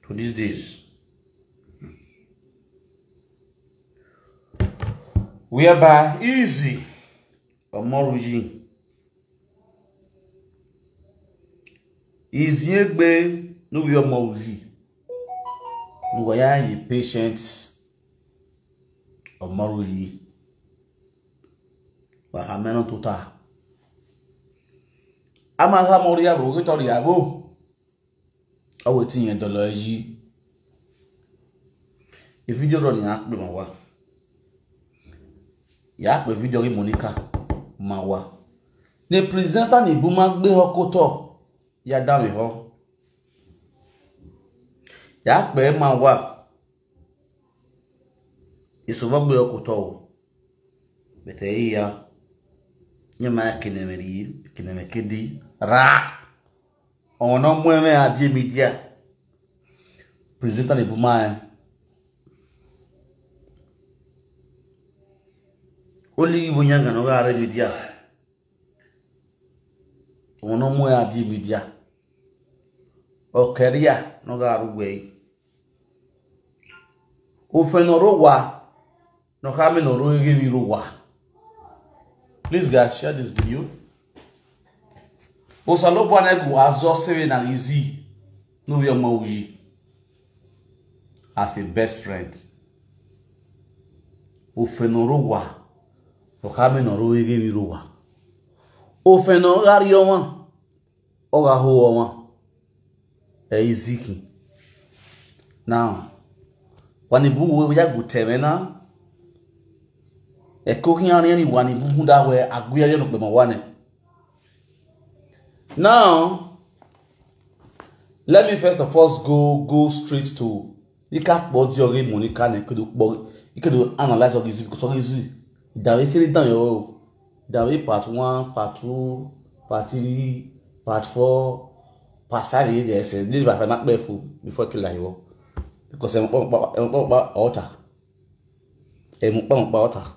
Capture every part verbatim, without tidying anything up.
for these days. Whereby Easy Omoruyi, Easy Egbe, no be Omoruyi. No, why are you patient? Omoruyi. Wa hameno tota. Ama ha mori ya bo, to ya bo. Awo ti yen dolo yi. E video ro ni a pe ma wa. Ya pe video ri Monica ma wa. Ne presenter ni bu ma gbe ho koto. Ya da mi ho. Ya pe ma wa. Isuma gbe ho koto o. Bete iya. Nye ma kinemeri, kinemekedi. Ra. Ono mwe me adi media. Presenter ni bu ma e. Oli ibu nyanga no ga re media. Ono mwe adi media. Okeria no ga rugwe. Ofeno ro wa. No ka me no ro ege mi ro wa. Please, guys, share this video. Osalobua na gu azo sere na Easy. No we mo wi. As a best friend. Ofeno ro wa. No ka me no ro ege mi ro wa. Ofeno ga ri omo. Oga ho omo. E Easy ki. Now, wani bu we ya gu teme na. E ko ki ani ani wani bu da we agu ya yo no pe mo wane. Now, let me first of all go go straight to ika po di ori Monica ne kedo po ikedo analyze of this because of this. Dawe kiri dan yo. Dawe part one, part two, part three, part four, part five. Yes, this part na pe fu before kill you. Because em po pa em po pa altar. Em po pa altar.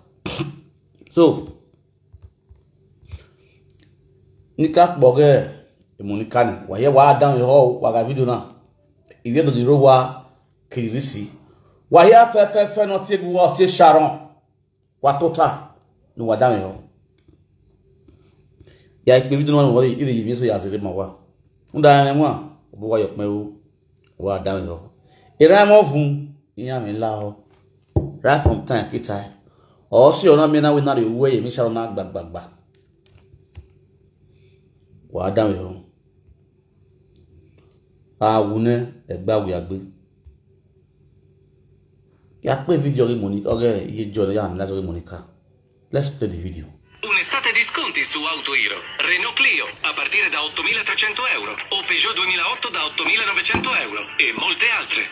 So, Nika kpɔge emɔ nika ne. Wa ye wa dan ho wa ga video na. Iwe do diro wa kirisi. Wa ye fe fe fe no tie gu wa tie Sharon. Wa tota. No wa dan ho. Ya ikpe video no wa ire yi mi so ya zere ma wa. Unda ne wa. Obo wa yo pe o. Wa da mi ho. Ira mo fun iya mi la ho. Right from time kitai. O si ona mi na we na re we ye mi sha na gba gba gba. Wa da mi ho. A wu ne e gba wi agbe. Ya pe video ri Monica, oge ye jo ya mi la so ri Monica. Let's play the video. Un'estate di sconti su Auto Hero. Renault Clio a partire da ottomilatrecento euro o Peugeot duemilaotto da ottomilanovecento euro e molte altre.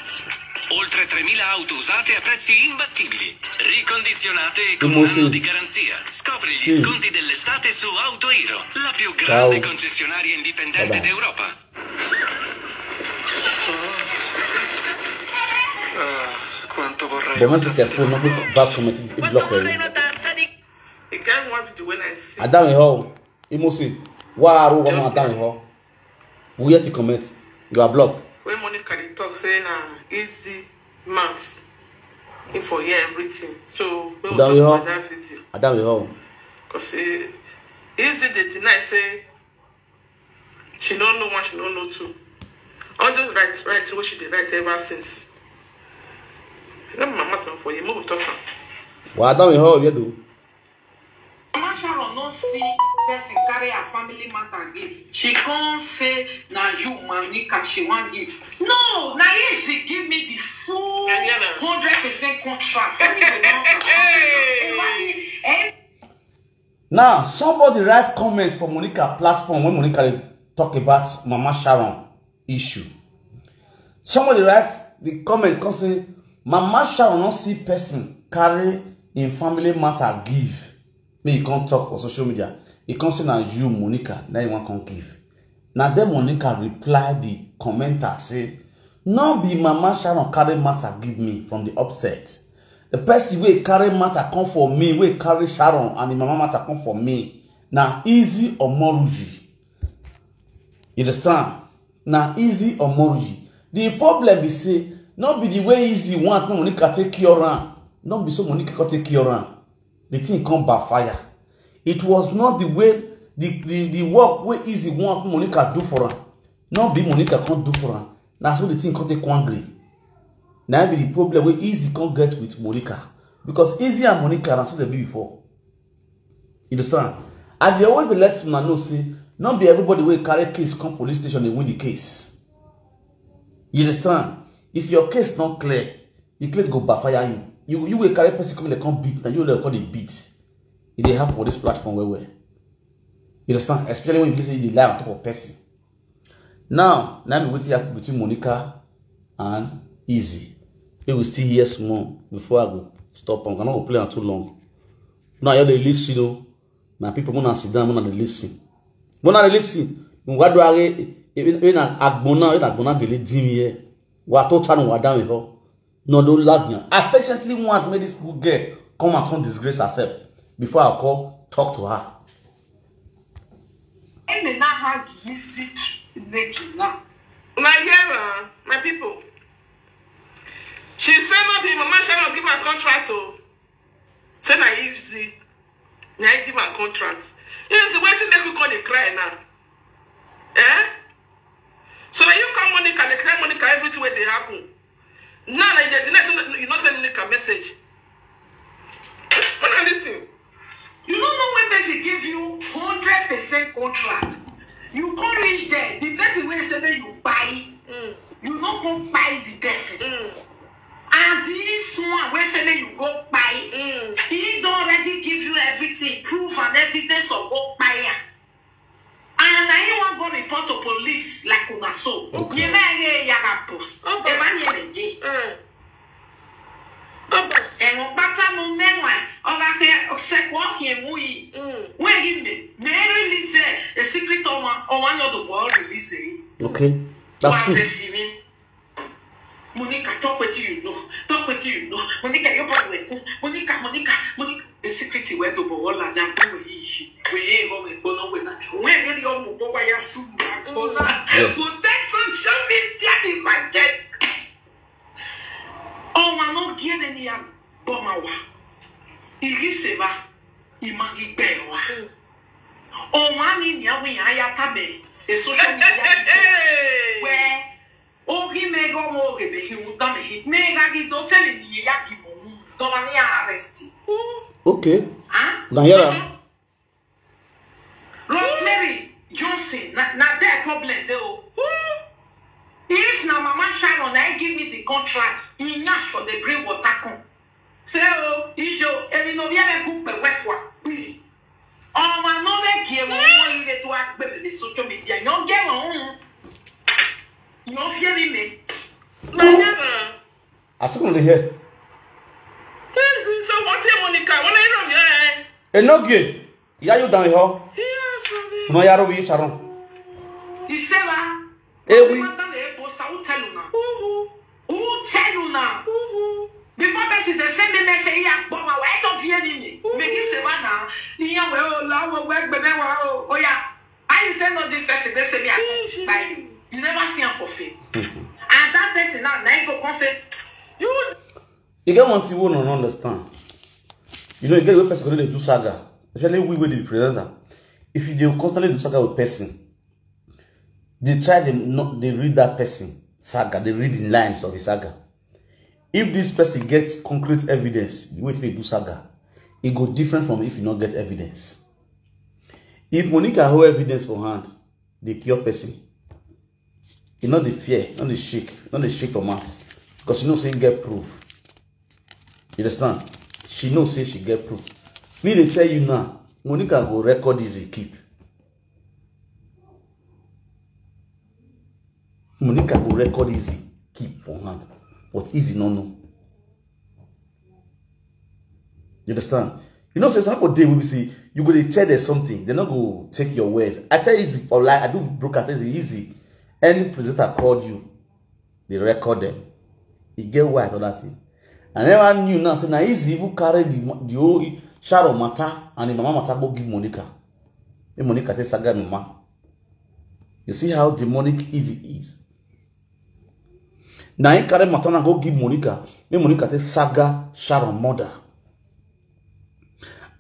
Oltre tremila auto usate a prezzi imbattibili. Ricondizionate con un anno di garanzia. Scopri gli sconti dell'estate su Auto Hero, la più grande concessionaria indipendente d'Europa. Ah, quanto vorrei. Bon, moi, c'était faux, non, pas comment tu bloques. Una tazza di... E get one video when I see. Adam, ho. Imosi. Wa ru wa Adam, ho. We yet to comment. You are blocked. When Monica dey talk say na easy maths. He for hear everything. So when we talk about that video. Adam, ho. Because easy dey deny say she no know one, she no know two. All those right, right, what she dey write ever since. Let my mouth for you, move talk. Wa Adam, ho, you do. Mama Sharon no see person carry her family matter give. She come say na you Monica she wan give. No, na easy give me the full hundred percent contract. Tell me the number. Hey. Now, somebody write comment for Monica platform when Monica dey talk about Mama Sharon issue. Somebody write the comment come say, Mama Sharon no see person carry im family matter give. Make e come talk for social media. E come say na you, Monica, na you wan come give. Na then Monica reply the commenter say, no be Mama Sharon carry matter give me from the upset. The person wey carry matter come for me, wey carry Sharon and the mama matter come for me, na Easy Omoruyi. You understand? Na Easy Omoruyi. The problem be say, no be the way Easy want make Monica take cure am. No be so Monica come take cure am. The thing come backfire. It was not the way, the, the, the work wey Easy want make Monica do for am. No be Monica come do for am. Na so the thing come take angry. Na be the problem wey Easy come get with Monica. Because Easy and Monica na so they be before. You understand? I dey always dey let una know say no be everybody wey carry case come police station dey win the case. You understand? If your case not clear, the case go backfire you. You you will carry person come dey come beat, na you dey come dey beat. E dey happen for this platform well well. You understand? Especially when you say you dey lie on top of person. Now, na be wetin happen between Monica and Easy. Make we still hear small before I go stop am. I no go play am too long. Now you dey listen o. My people, una sit down, una dey listen. Una dey listen. Ngwa do are, e na agbona, e na agbona gele dim here. Wa to tanu wa down here. No, don't laugh here. I patiently want make this good girl come and come disgrace herself before I call talk to her. Eme na ha gi isi Nneka na. Una hear am, my people. She say no be Mama Sharon give her contract o. Say na Easy na him give her contract. You see wetin make you come dey cry now? Eh? So na you come Monica dey cry Monica everything wey dey happen. Now na you dey deny say you no send Monica message. Una listen. You no know when person give you hundred percent contract. You come reach there, the person wey say make you buy, you no go buy the person. And this one wey say make you go buy, he don already give you everything, proof and evidence of go buy am. And na him wan go report to police like una so. Okay. You na ye yara post. Okay. Eba nye ne ye. Mm. Ẹ̀wọ̀n pátá mu mẹ́wàá, ọba fẹ́ sẹ́kọ̀ọ́ ọ̀hìn mú yìí. Wọ́n èyí mi, mi release ẹ̀, the secret ọmọ, ọmọ anyọ tó bọ̀ release ẹ̀. Okay, that's true. Wọ́n á fẹ́ sí mi. Monica, talk wetin you know. Talk wetin you know. Monica, your boy wẹ̀ kún. Monica, Monica, Monica. The secret wẹ̀ tó bọ̀ wọ́n làjà fún mi yìí. Wẹ̀ ẹ̀ wọ́n wẹ̀ gbọ́ná wẹ̀ náà. Wọ́n ẹ̀ rí ọmọ bọ́ wáyà sùn. Yes. Protect social media in my jet. Ọnwa n'oge nene ya bọmawa. Iri seba imangi gbewa. Ọnwa ni ni awi ya ya tabe e social media. We ogi mego mo oge be hi uta me hi. Me ga gi do tele ni ya gi mo. Do ma ni arrest. Okay. Ah? Na yara. Rosemary Johnson, na, na there problem dey o. If na Mama Sharon na give me the contract, he nyash for the bring water come. Say o, ijo, emi no be ebe kupe weswa. Ọmọ no be gie mo mo ibe to agbe me social media. Yo ge mo. Yo fear me. Na yara. I took on the hair. This is so what's here, Monica? What are you doing here? Enogie, ya you down here? Yes, no yaro wi Sharon. Iseba. Ewi. Madam Ebosa, who tell you now? Who tell you now? Before person dey send me message, ya gbọmọ, why don't you hear me? Me ni seba na. Iya we o la wo we gbebe wa o. Oya. How you tell all this person? They say me I come buy you. You never see am for fame. And that person now, now you go come say, you. You get one thing we no understand. You know, you get the way person go dey do saga, especially we wey dey be presenter. If you dey constantly do saga with person, they try dey not they read that person saga, they read the lines of the saga. If this person gets concrete evidence, the way they do saga, it go different from if you not get evidence. If Monica hold evidence for hand, they cure person. You know the fear, not the shake, not the shake for mouth. Because you know say you get proof. You understand? She know say she get proof. Me they tell you now, Monica go record Easy keep. Monica go record Easy keep for hand, but Easy no know. You understand? You know, say some people dey will be say you go dey tell them something, they no go take your words. I tell Easy for like I do broadcast Easy. Any presenter called you, they record them. You get why another thing. I never knew now. So now Easy even carry the the whole Sharon matter and the mama matter go give Monica. Make Monica take saga mama. You see how demonic Easy is. Now he carry matter now go give Monica. Make Monica take saga Sharon mother.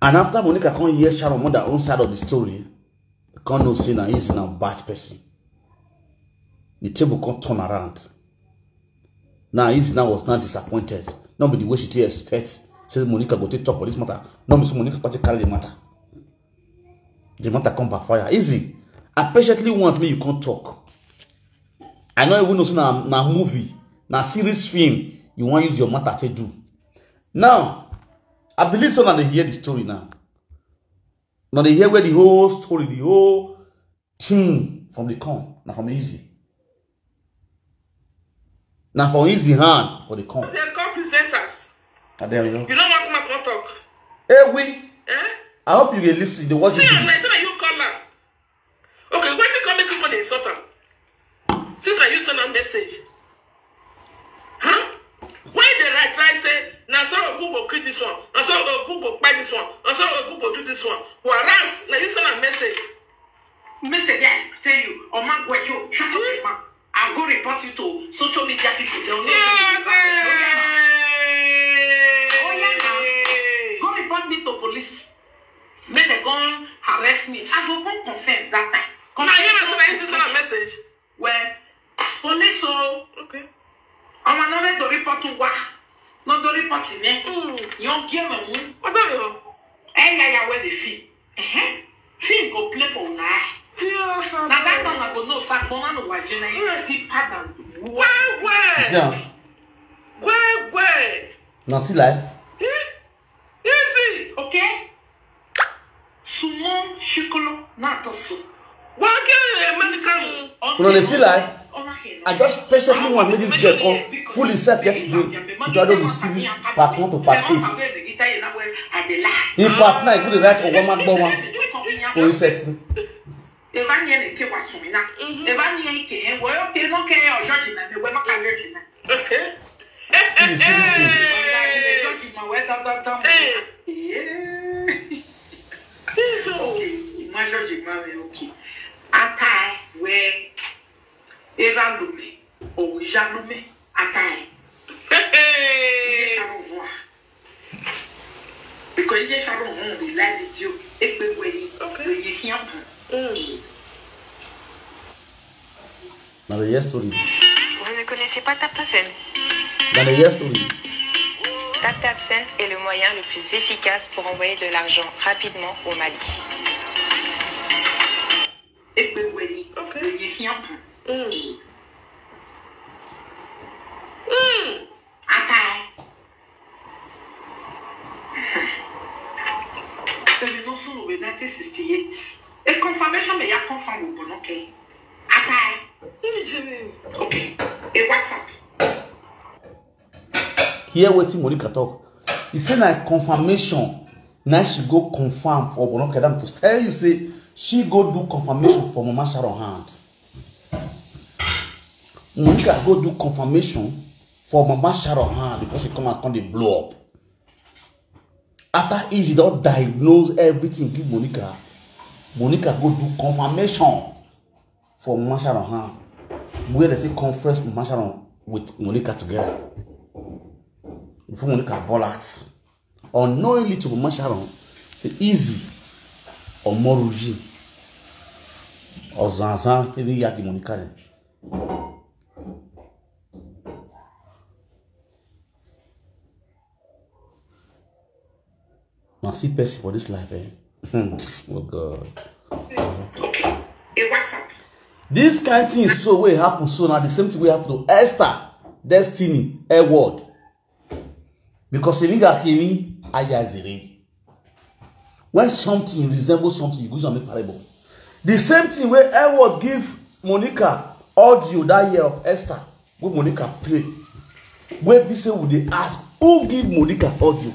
And after Monica come hear Sharon mother own side of the story, come know say na Izzy na bad person. The table come turn around. Now Izzy now was not disappointed. Not be the way she take expect. Say Monica go take talk for this matter. Not be so Monica go take carry the matter. The matter come backfire. Izzy, I patiently want me you come talk. I no even know say na na movie, na series film you wan use your matter take do. Now, I believe so now they hear the story now. Now they hear where the whole story, the whole thing from the come, na from Izzy. Na from Izzy hand for the come. They call presenters. I tell you. You know what man come talk. Hey, we. Eh? I hope you dey listen. Dey watch See, this video. Like say na you call am. Okay, wetin come make people dey insult am? Since na you send am message. Huh? Why dey write like say na so Ogun go kill this one, na so Ogun go kpai this one, na so Ogun go do this one? Whereas na you send am message. Message dey tell you, Oma Gwejo, shut up, man. I go report you to social media people. They will know say you be bad person. Oh yeah, now. Go report me to police. Make dem come arrest me. I go come confess that time. Come na you na send am message. Well, police o. Okay. Ọmọ náà fẹ́ dorí pọ́tù wá. Náà dorí pọ́tù mi. Yan kí ẹ mọ̀ mú. Ọjọ́ mi o. Ẹ yà yà wẹ́ lè fi. Ẹ̀hẹ́n. Film go play for una eye. Na that time I go know say Gbona no waje na e deeper than water. Well, well. See am? Well, well. Na see life. Eh? Easy. Okay? Sumo shikolo na tosu. Why can't you American? Una dey see life? I just patiently want make this girl come fool himself yesterday with all those series part one to part eight. In part nine, go dey write Owamagbowa. Oyin setting. Eva ni ene ke wa sumi na. Eva ni ene ke, eh, wo yo ke no ke o judge na, me we maka judge na. Okay. See the series thing. Judge na we da da da. Eh. Okay, ma judge ma me, okay. Ata we era lume, o ya lume, ata. Hey. Because you just don't want to be like it, you. It be when you, okay, when you hear. Mm. Now the yes story. Vous ne connaissez pas TapTapSend? Now the yes story. TapTapSend est le moyen le plus efficace pour envoyer de l'argent rapidement au Mali. It be when you, okay, when you hear. Mm. Mm. Ata. Èmi ló sùn lórí nineteen sixty-eight. A confirmation me ya confirm o bono ke. Ata. Let me tell you. Okay. A WhatsApp. Hear wetin Monica talk. He say na confirmation. Now she go confirm for Obono Kedam to tell you say she go do confirmation for Mama Sharon hand. Monica go do confirmation for Mama Sharon hand before she come and come dey blow up. After Easy don diagnose everything give Monica, Monica go do confirmation for Mama Sharon hand, where they take conference Mama Sharon with Monica together. Before Monica ball out, unknowingly to Mama Sharon, say Easy or Moruji or Zanzan, even Yaki Monica. Then. Now see person for this life, eh? Hmm. Oh God. Okay. A WhatsApp. This kind thing so wey happen so now the same thing wey happen to Esther, Destiny, Edward. Because Emiga Kemi, Ayazere. When something resembles something, you go use am make parable. The same thing wey Edward give Monica audio that year of Esther, wey Monica play, wey be say we dey ask who give Monica audio,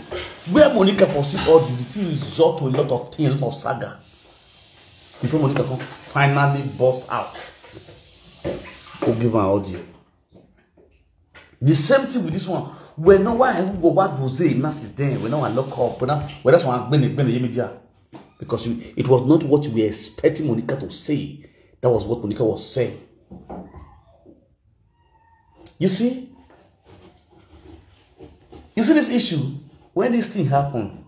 where Monica for see audio, the thing result to a lot of things, a lot of saga. Before Monica come finally burst out, who give am audio? The same thing with this one. When no why who go what was there now since then? When no one lock up, when that when that's one when when the media, because you, it was not what you were expecting Monica to say. That was what Monica was saying. You see, You see this issue? When this thing happen,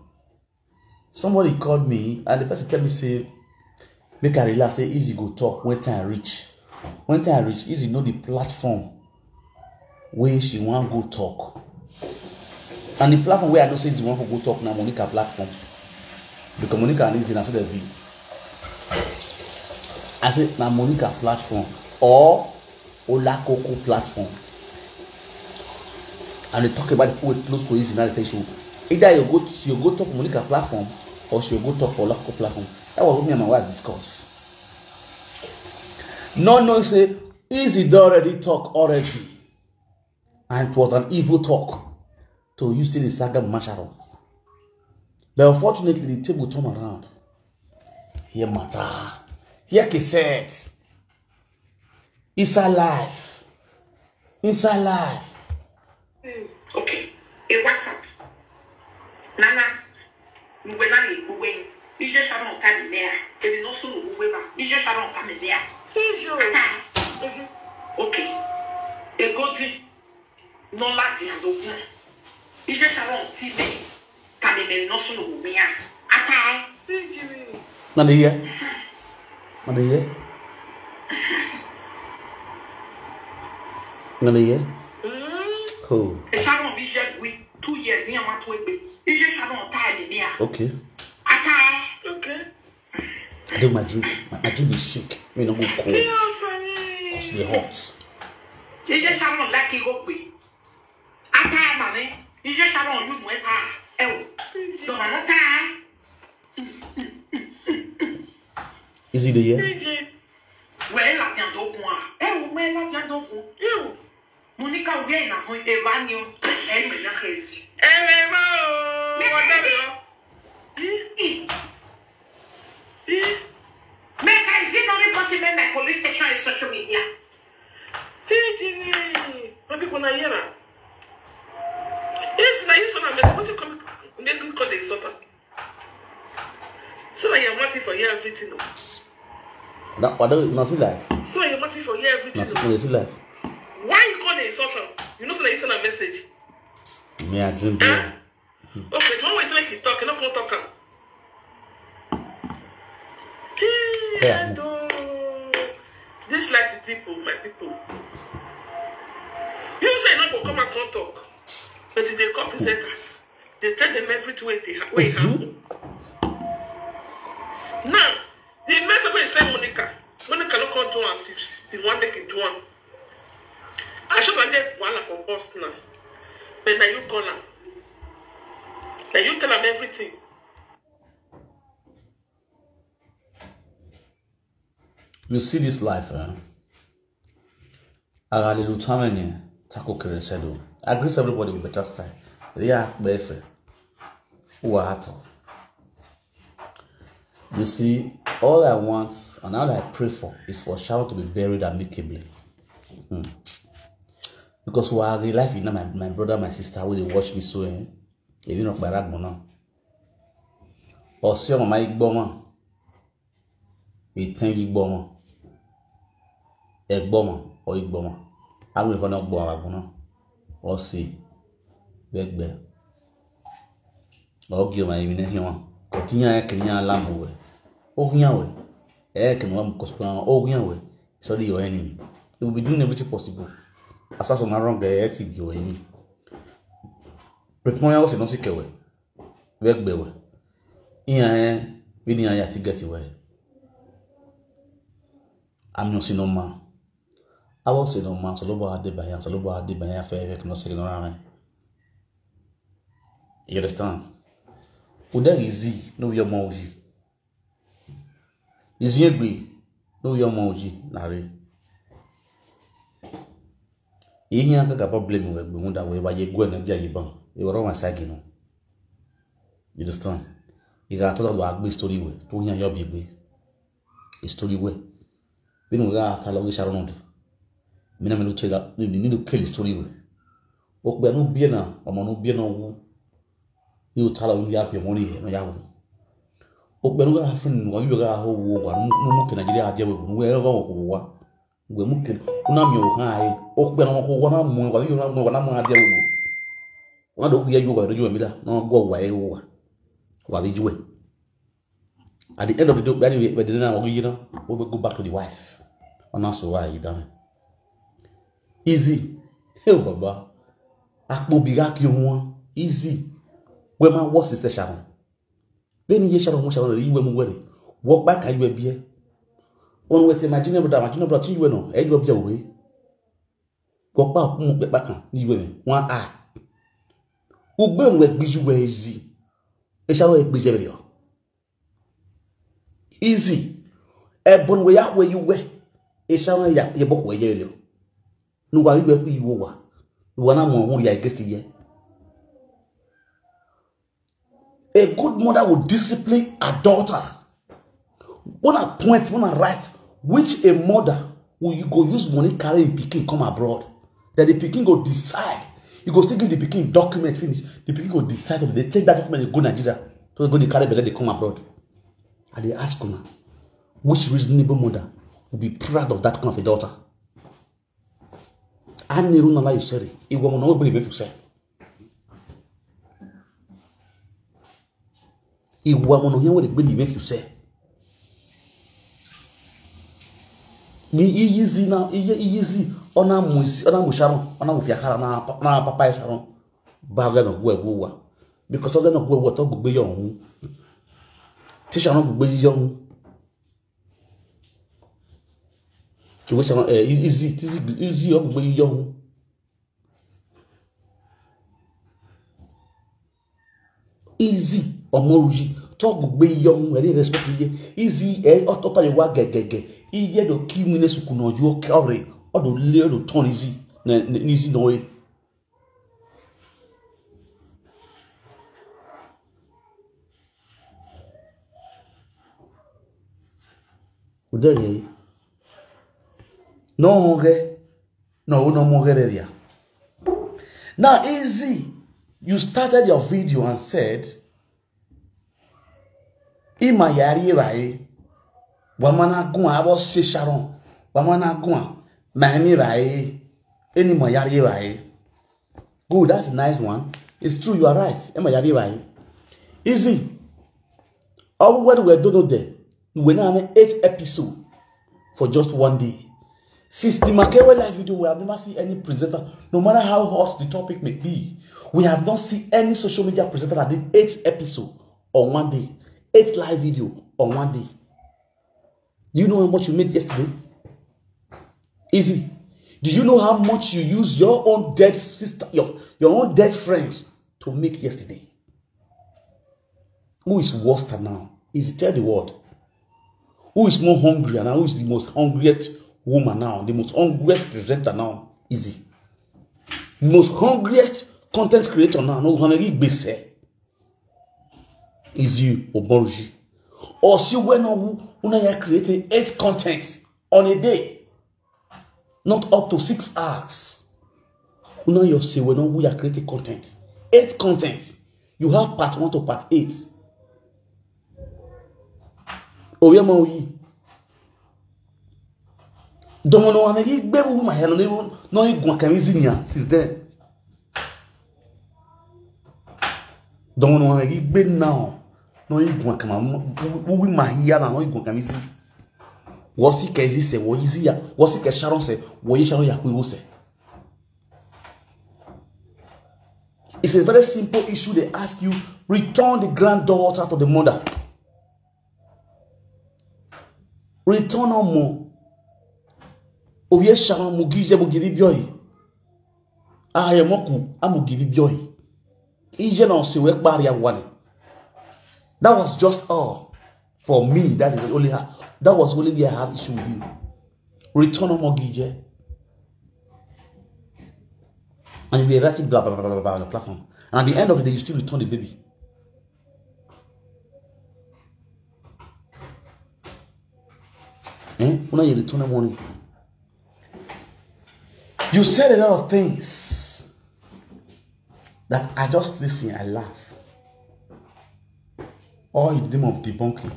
somebody called me and the person tell me say make I relax, say Easy go talk when time reach. When time reach, Easy know the platform where she wan go talk. And the platform where I know say Easy wan go talk na Monica platform. Because Monica and Easy na so they be. I say na Monica platform or Olakoko platform. And they talk about the people wey close to Easy now, they tell you, so either you go, you go talk Monica platform or she go talk for Olakoko platform. That was what me and my wife discuss. No, no, say Easy don already talk already. And it was an evil talk to use to the saga Masharo. But unfortunately, the table turn around. Here matter. Here cassette. Inside life. Inside life. Okay. A WhatsApp. Nana. Ngwena ni kuwe. Ije Sharon tani mea. Ebi no sunu kuwe ba. Ije Sharon tani mea. Ijo. Okay. Egodi. No lati adogun. Ije Sharon ti me. Tani me no sunu kuwe ya. Ata. Na dey hear. Na dey hear. Na dey hear. Cool. Ije Sharon bi je gwi two years in ama to egbe. Ije Sharon tani mea. Okay. Ata. Okay. I do my drink. My, my drink is shake. Me no go cold. Cause they hot. Ije Sharon like go gbe. Ata mami. Ije Sharon you mo ta. Ewo. Do ma ta. Easy dey hear. Wee lati adogun a. Ewo, wee lati adogun. Ewo. Monica wee na ho e ba ni o. E me na crazy. Ebe ma o. Me Wada crazy. lo. Me crazy no report me my police station and social media. Pidgin. My people na here. Yes, na you son of mess. What you come make you call the insult am? So na your mouth for hear everything. O. Na wada na see life. So na your mouth for hear everything. Na O. see see life. Why you call the insult am? You know say na you send a message. Me I drink beer. Okay, the one wey say make you talk, you no come talk am. Yeah. Hey, this life is deep, oh, my people. You say you no go come and come talk, but you dey call presenters. Dey tell them everything wey dey ha- wey happen. Now, the message wey send Monica, Monica no come do am since. He wan make it do am. I should have get wahala for boss now, but na you call am. Na you tell am everything. You see this life, eh? Hallelujah, tako keresedo. I greet everybody with better style. Ria bese. Uwa ato. You see, all I want and all I pray for is for Sharon to be buried amicably. Hmm. Because we are real life, you know, my, my brother, my sister, who they watch me so, eh? If you know, by that, no. Or see, my mama, a ten year mama, a mama, or a mama. I will for not go out, no. Or see, beg, beg. Or give my even here one. Continue, I can hear alarm away. Oh, here, way. Eh, can one because, oh, here, way. Sorry, your enemy. They will be doing everything possible. As far as I'm wrong, they hate your enemy. But my house is not sick away. Where be way. Here, eh, we need to get away. I'm not seeing no man. I was saying no man, so lobo ade by hand, so lobo ade by hand, fair, fair, no say no man. You understand? Uda easy, no your mouth. Easy egbe, no your mouth, Larry. Ihe aka ga problem we gbe munda we ba ye gwe na bia ye ban. E woro ma sagi no. You understand? You got to talk about story we. To hear your big way. A story we. Binu ga ta lo gisha ronde. Mina menu tela ni ni do kill story we. Okbe no bie na, omo no bie na wu. You tell you ya pe money he no ya wu. Okbe no ga friend no you ga ho wo wa no mu ke Nigeria aje we no we ga wo wa. We mu ke na mi o ha he. Okbe no ko wa na mo wa you na mo wa na mo aje we. Wa do ku ye yu wa do yu mi da. No go wa e wa. Wa bi ju e. At the end of the day, anyway, we didn't know, you know, we will go back to the wife. Ona so wa yi da. Easy. Hey, baba. Akpo bi ga ki won. Easy. We ma wo si se Sharon. Then ye Sharon, mo Sharon, yi we mu we. Walk back, ayi we bi e. Won we ti ma junior brother, ma junior brother, ti yi we no. E yi we bi e we. Walk back, mo pe back kan, yi we mi. Won a. Ugbe we gbi yi we easy. E Sharon e gbi je be yo. Easy. E bon we ya we yi we. E Sharon ya, ye bo we ye yo. No wa yi we ku yi wo wa. No wa na mo hu ya against ye. A good mother will discipline her daughter. When I point, when I write, which a mother will you go use money carry a pikin come abroad? Then the pikin go decide. You go still give the pikin document finish. The pikin go decide. They take that document, they go Nigeria. So they go, they carry belle, they come abroad. And they ask una, which reasonable mother will be proud of that kind of a daughter? Aniru na la you say. Iwa mo no gbiri me fi se. Iwa mo no yen we gbiri me fi se. Ni iyizi na iye iyizi ona mu isi ona mu Sharon ona mu fiakara na pa- na papa Sharon. Ba ga no gwe gwa. Because ga no gwe gwa to gbe yo hu. Ti Sharon gbe yo hu. Ti we Sharon eh easy ti easy o gbe yo hu. Easy Omoruji to gbogbo iye ohun ẹni respect iye easy ẹ ọtọta yẹ wá gẹgẹgẹ iye do kí mi lẹsùn kùnà ju ọkẹ ọrẹ ọdọ lé ọdọ tán easy ní easy náà ẹ. Kò dẹ́ yẹ yìí. Náà hàn gẹ́. No, no more area. Now, easy. You started your video and said, Ima yari bai. Wamana gua abo se Sharon. Wamana gua. Mani bai. Any mo yari bai. Good, that's a nice one. It's true, you are right. Ima yari bai. Easy. All what we don't know there. We now have eight episodes for just one day. Since the Makewe live video, we have never seen any presenter, no matter how hot the topic may be. We have not seen any social media presenter that did eight episode on one day, eight live video on one day. Do you know how much you made yesterday? Easy. Do you know how much you use your own dead sister, your, your own dead friends to make yesterday? Who is worse now? Is tell the world. Who is more hungry and who is the most hungriest woman now? The most hungriest presenter now? Easy. Most hungriest content creator now? No, Hamegi Gbese. Is you, Oboruji. Or see when who una ya creating eight content on a day. Not up to six hours. Una you say when we are creating content. Eight content. You have part one to part eight. Oh yeah, man. Domo no ame gi gbe wu ma he no ni no igun kan mi zinia since then. Domo no ame gi gbe now. No igun kan ma wu wi ma hia na no igun kan mi zi. Wo si ke zi se wo yi zi ya. Wo si ke Sharon se wo yi Sharon ya ku wo se. It's a very simple issue. They ask you, return the granddaughter to the mother. Return ọmọ. Oye Sharon mu gi je mu gi bi oyi. Aye moku amu gi bi oyi. Ije na ose we kpari awale. That was just all for me. That is only ha- that was only where I have issue with you. Return ọmọ gi je. And you be writing blah blah blah blah blah on the platform. And at the end of the day, you still return the baby. Eh? When you return the money, you said a lot of things that I just listen, I laugh. All in the name of debunking.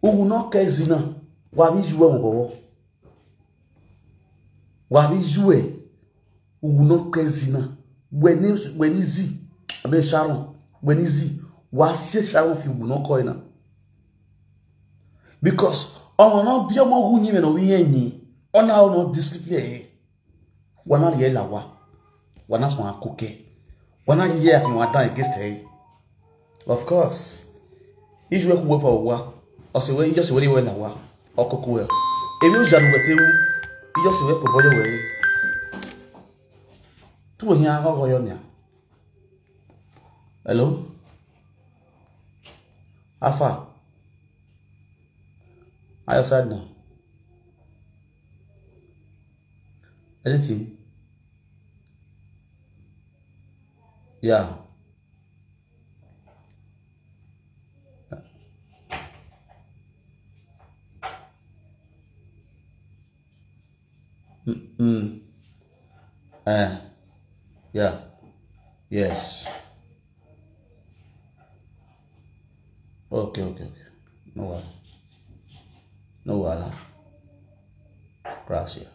Who will not care zina? Why is you ever? Why is you? Unu kwezina. When is, when is he? I mean, Sharon. When is he? Why say Sharon if you will not call now? Because ọmọ náà bí ọmọ wù yín mẹ́rin wí yẹn ni. Ọ̀nà ọ̀nà discipline. Wana ye lawa. Wana swan kuke. Wana ye ya kin wa dan against her. Of course. Ijwe ku wepa wa. Ose we, ijose we we lawa. Okoku we. Ebi o janu wetewu. Ijose we ko boyo we. Tu we hin agogo yo nya. Hello? How far? Are you side now? Anything? Yeah. Mm-mm. Eh. Yeah. Yes. Okay, okay, okay. No wahala. No wahala. Gracias.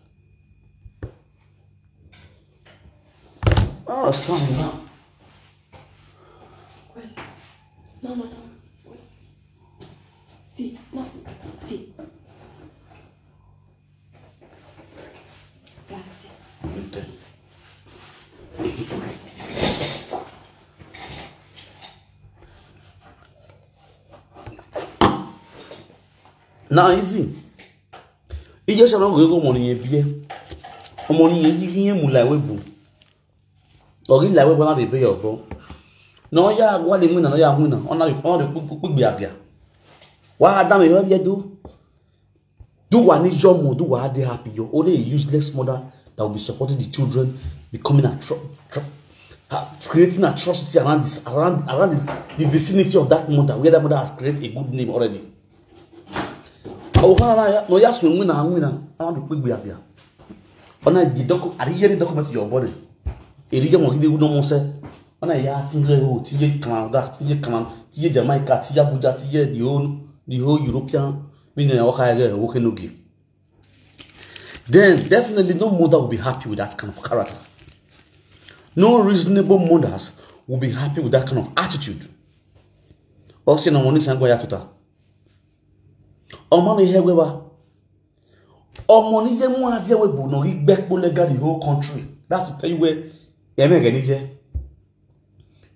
Oh, it's coming now. No, no, no. See, no, see. Grazie. Now easy. Ije shama go go money ye bie. Money ye yi ye mu la we bu. Ogi la we bu na de be yo go. No ya gwa de mu na, no ya hu na. Ona, ona de pu pu pu gbe abia. Wa adam yo ye do. Do what is your mom, do what they happy. You're only a useless mother that will be supporting the children, becoming atro- tro- ha- creating atrocity around this, around around this, the vicinity of that mother, where that mother has created a good name already. I will find out, no, yes, we win and win. I want to quick be here. Ona the docu- I hear the document to your body. Eri ye mo give you no more say. Ona ya tingle o, tiye clown that, tiye clown, tiye Jamaica, tiye Abuja, tiye the whole the whole European. Meaning, okay, okay, no give. Then definitely no mother will be happy with that kind of character. No reasonable mothers will be happy with that kind of attitude. Or say no money sangwa ya tuta. Ọmọ ni ihe wewa. Ọmọ ni ihe mu adi ewe bu no igbe kpo lega the whole country. That's to tell you where eme gani je.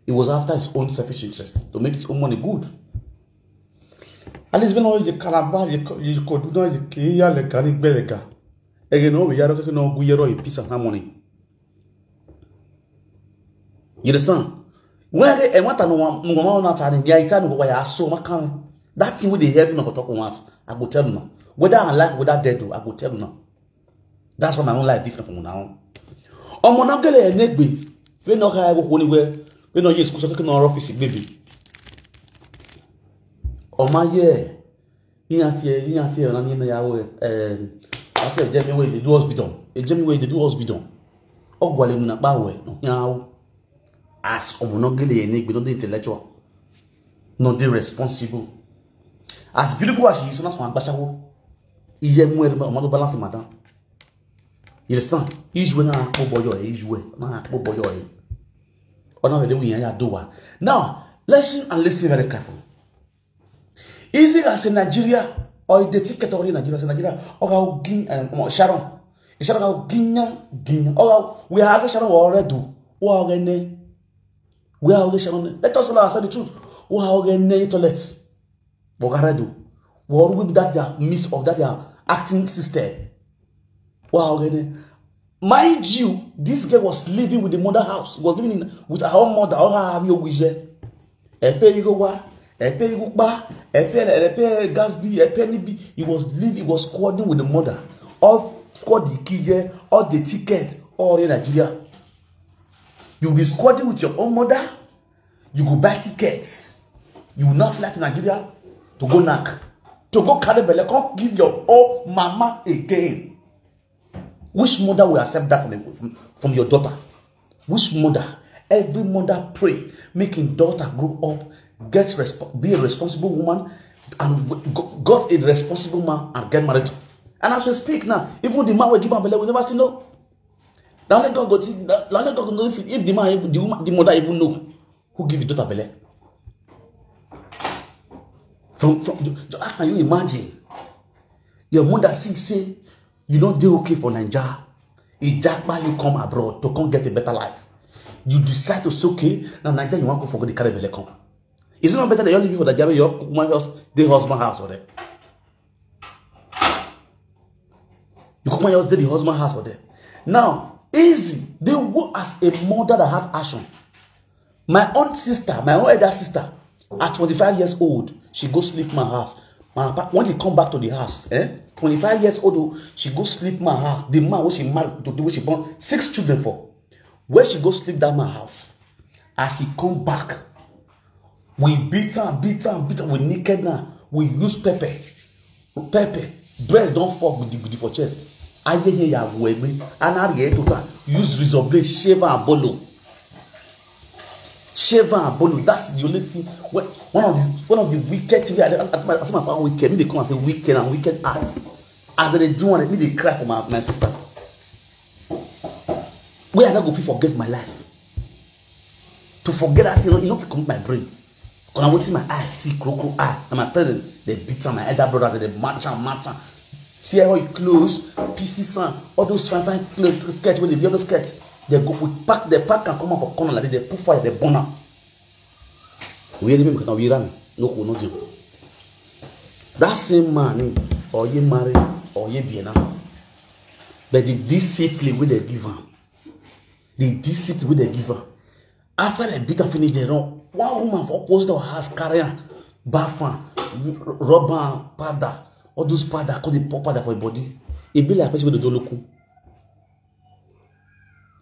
It was after his own selfish interest to make his own money good. At least when all you Calabar, you co- you could do now you ya lega ni gbe lega. Again, no we ya roke no gu yero in peace and harmony. You understand? When I get a matter no one no one na tani ya ita no ya so makan. That thing with the head no talk want. I go tell you now. Whether I like whether dead do, I go tell you now. That's why my own life different from now. Ọmọ na gele enegbe. We no ka go koni we. We no yes kusa ke no office baby. Ọmọ ye. Iyan ti e, iyan ti e na ni na ya we. Eh, ati e jemi we dey do hospital. E jemi we dey do hospital. Ogwale mu na pa we. No ya o. As ọmọ na gele enegbe, no dey intellectual. No dey responsible. As beautiful as she is, so na so agbasawo. Iye mu e ma to balance madam. You understand? Ijwe na akpo boyo e, ijwe na akpo boyo e. Ona we de we ya do wa. Now, listen and listen very careful. Easy as in Nigeria, or the ticket or in Nigeria, as in Nigeria, or how gin um, Sharon. Sharon how ginya ginya. Or how we have Sharon already. Or how gene. We are Sharon. Let us all say the truth. Or how gene toilet. Bogaredo. Or we that their miss of that their acting system. Wow, gene. Mind you, this girl was living with the mother house. He was living in, with her own mother. All her have your wish. Epe Igowa, Epe Igukpa, Epe Epe Gatsby, Epe Nibi. He was living, he was squatting with the mother. All squad the kije, all the ticket, all in Nigeria. You'll be squatting with your own mother. You go buy tickets. You will not fly to Nigeria to go knack. To go carry belle, come give your own mama again. Which mother will accept that from, from, from your daughter? Which mother? Every mother pray, making daughter grow up, get resp- be a responsible woman, and w- go- got a responsible man and get married. And as we speak now, even the man will give her belle, we never see no. Na only God go think, na only God go know if, if the man, even the woman, the mother even know who give the daughter belle. From, from, just, how can you imagine? Your mother sick, say you no dey okay for Naija. E japa you come abroad to come get a better life. You decide to say, okay, na Naija you wan go for, go dey carry belle come. Is it not better that you leave for Naija, your woman house, the husband house for there? You come and just dey the husband house for there. Now, easy. They work as a mother that have action. My own sister, my own elder sister, at twenty-five years old, she go sleep my house. My papa, when she come back to the house, eh? twenty-five years old, oh, she go sleep my house. The man wey she married to, the way she born six children for. Where she go sleep that man house. As she come back, we beat am, beat am, beat am. We naked now. We use pepper. Pepper. Breast don fall with the, with the for chest. Ayẹyẹ ìyàwó ẹgbẹ́. Anari ẹ̀ total. Use razor blade, shave and bolo. Shave and bolo. That's the only thing. When, one of the, one of the wicked things. I, I, I, I say my papa wicked. Me dey come and say wicked and wicked heart. As they do one, me dey cry for my, my sister. Where I no go fit forget my life. To forget that thing, you no fit comot my brain. Because na wetin my eye see, krokro eye, na my parents dey beat am, my elder brothers dey match am, match am. Tear all him clothes, pieces am, all those fine fine clothes, skirt wey dey be all those skirt. They go, we pack, they pack am come out for corner like this, they put fire, they burn am. We hear the people now, we ran, no cool, nothing. That same man, eh, or ye marry, or ye be now. But the discipline wey they give am, the discipline wey they give am. After they beat am finish, they run. One woman for opposite our house carry am, baff am, rub am powder, all those powder, come dey pour powder for him body. E be like person wey dey do lokum.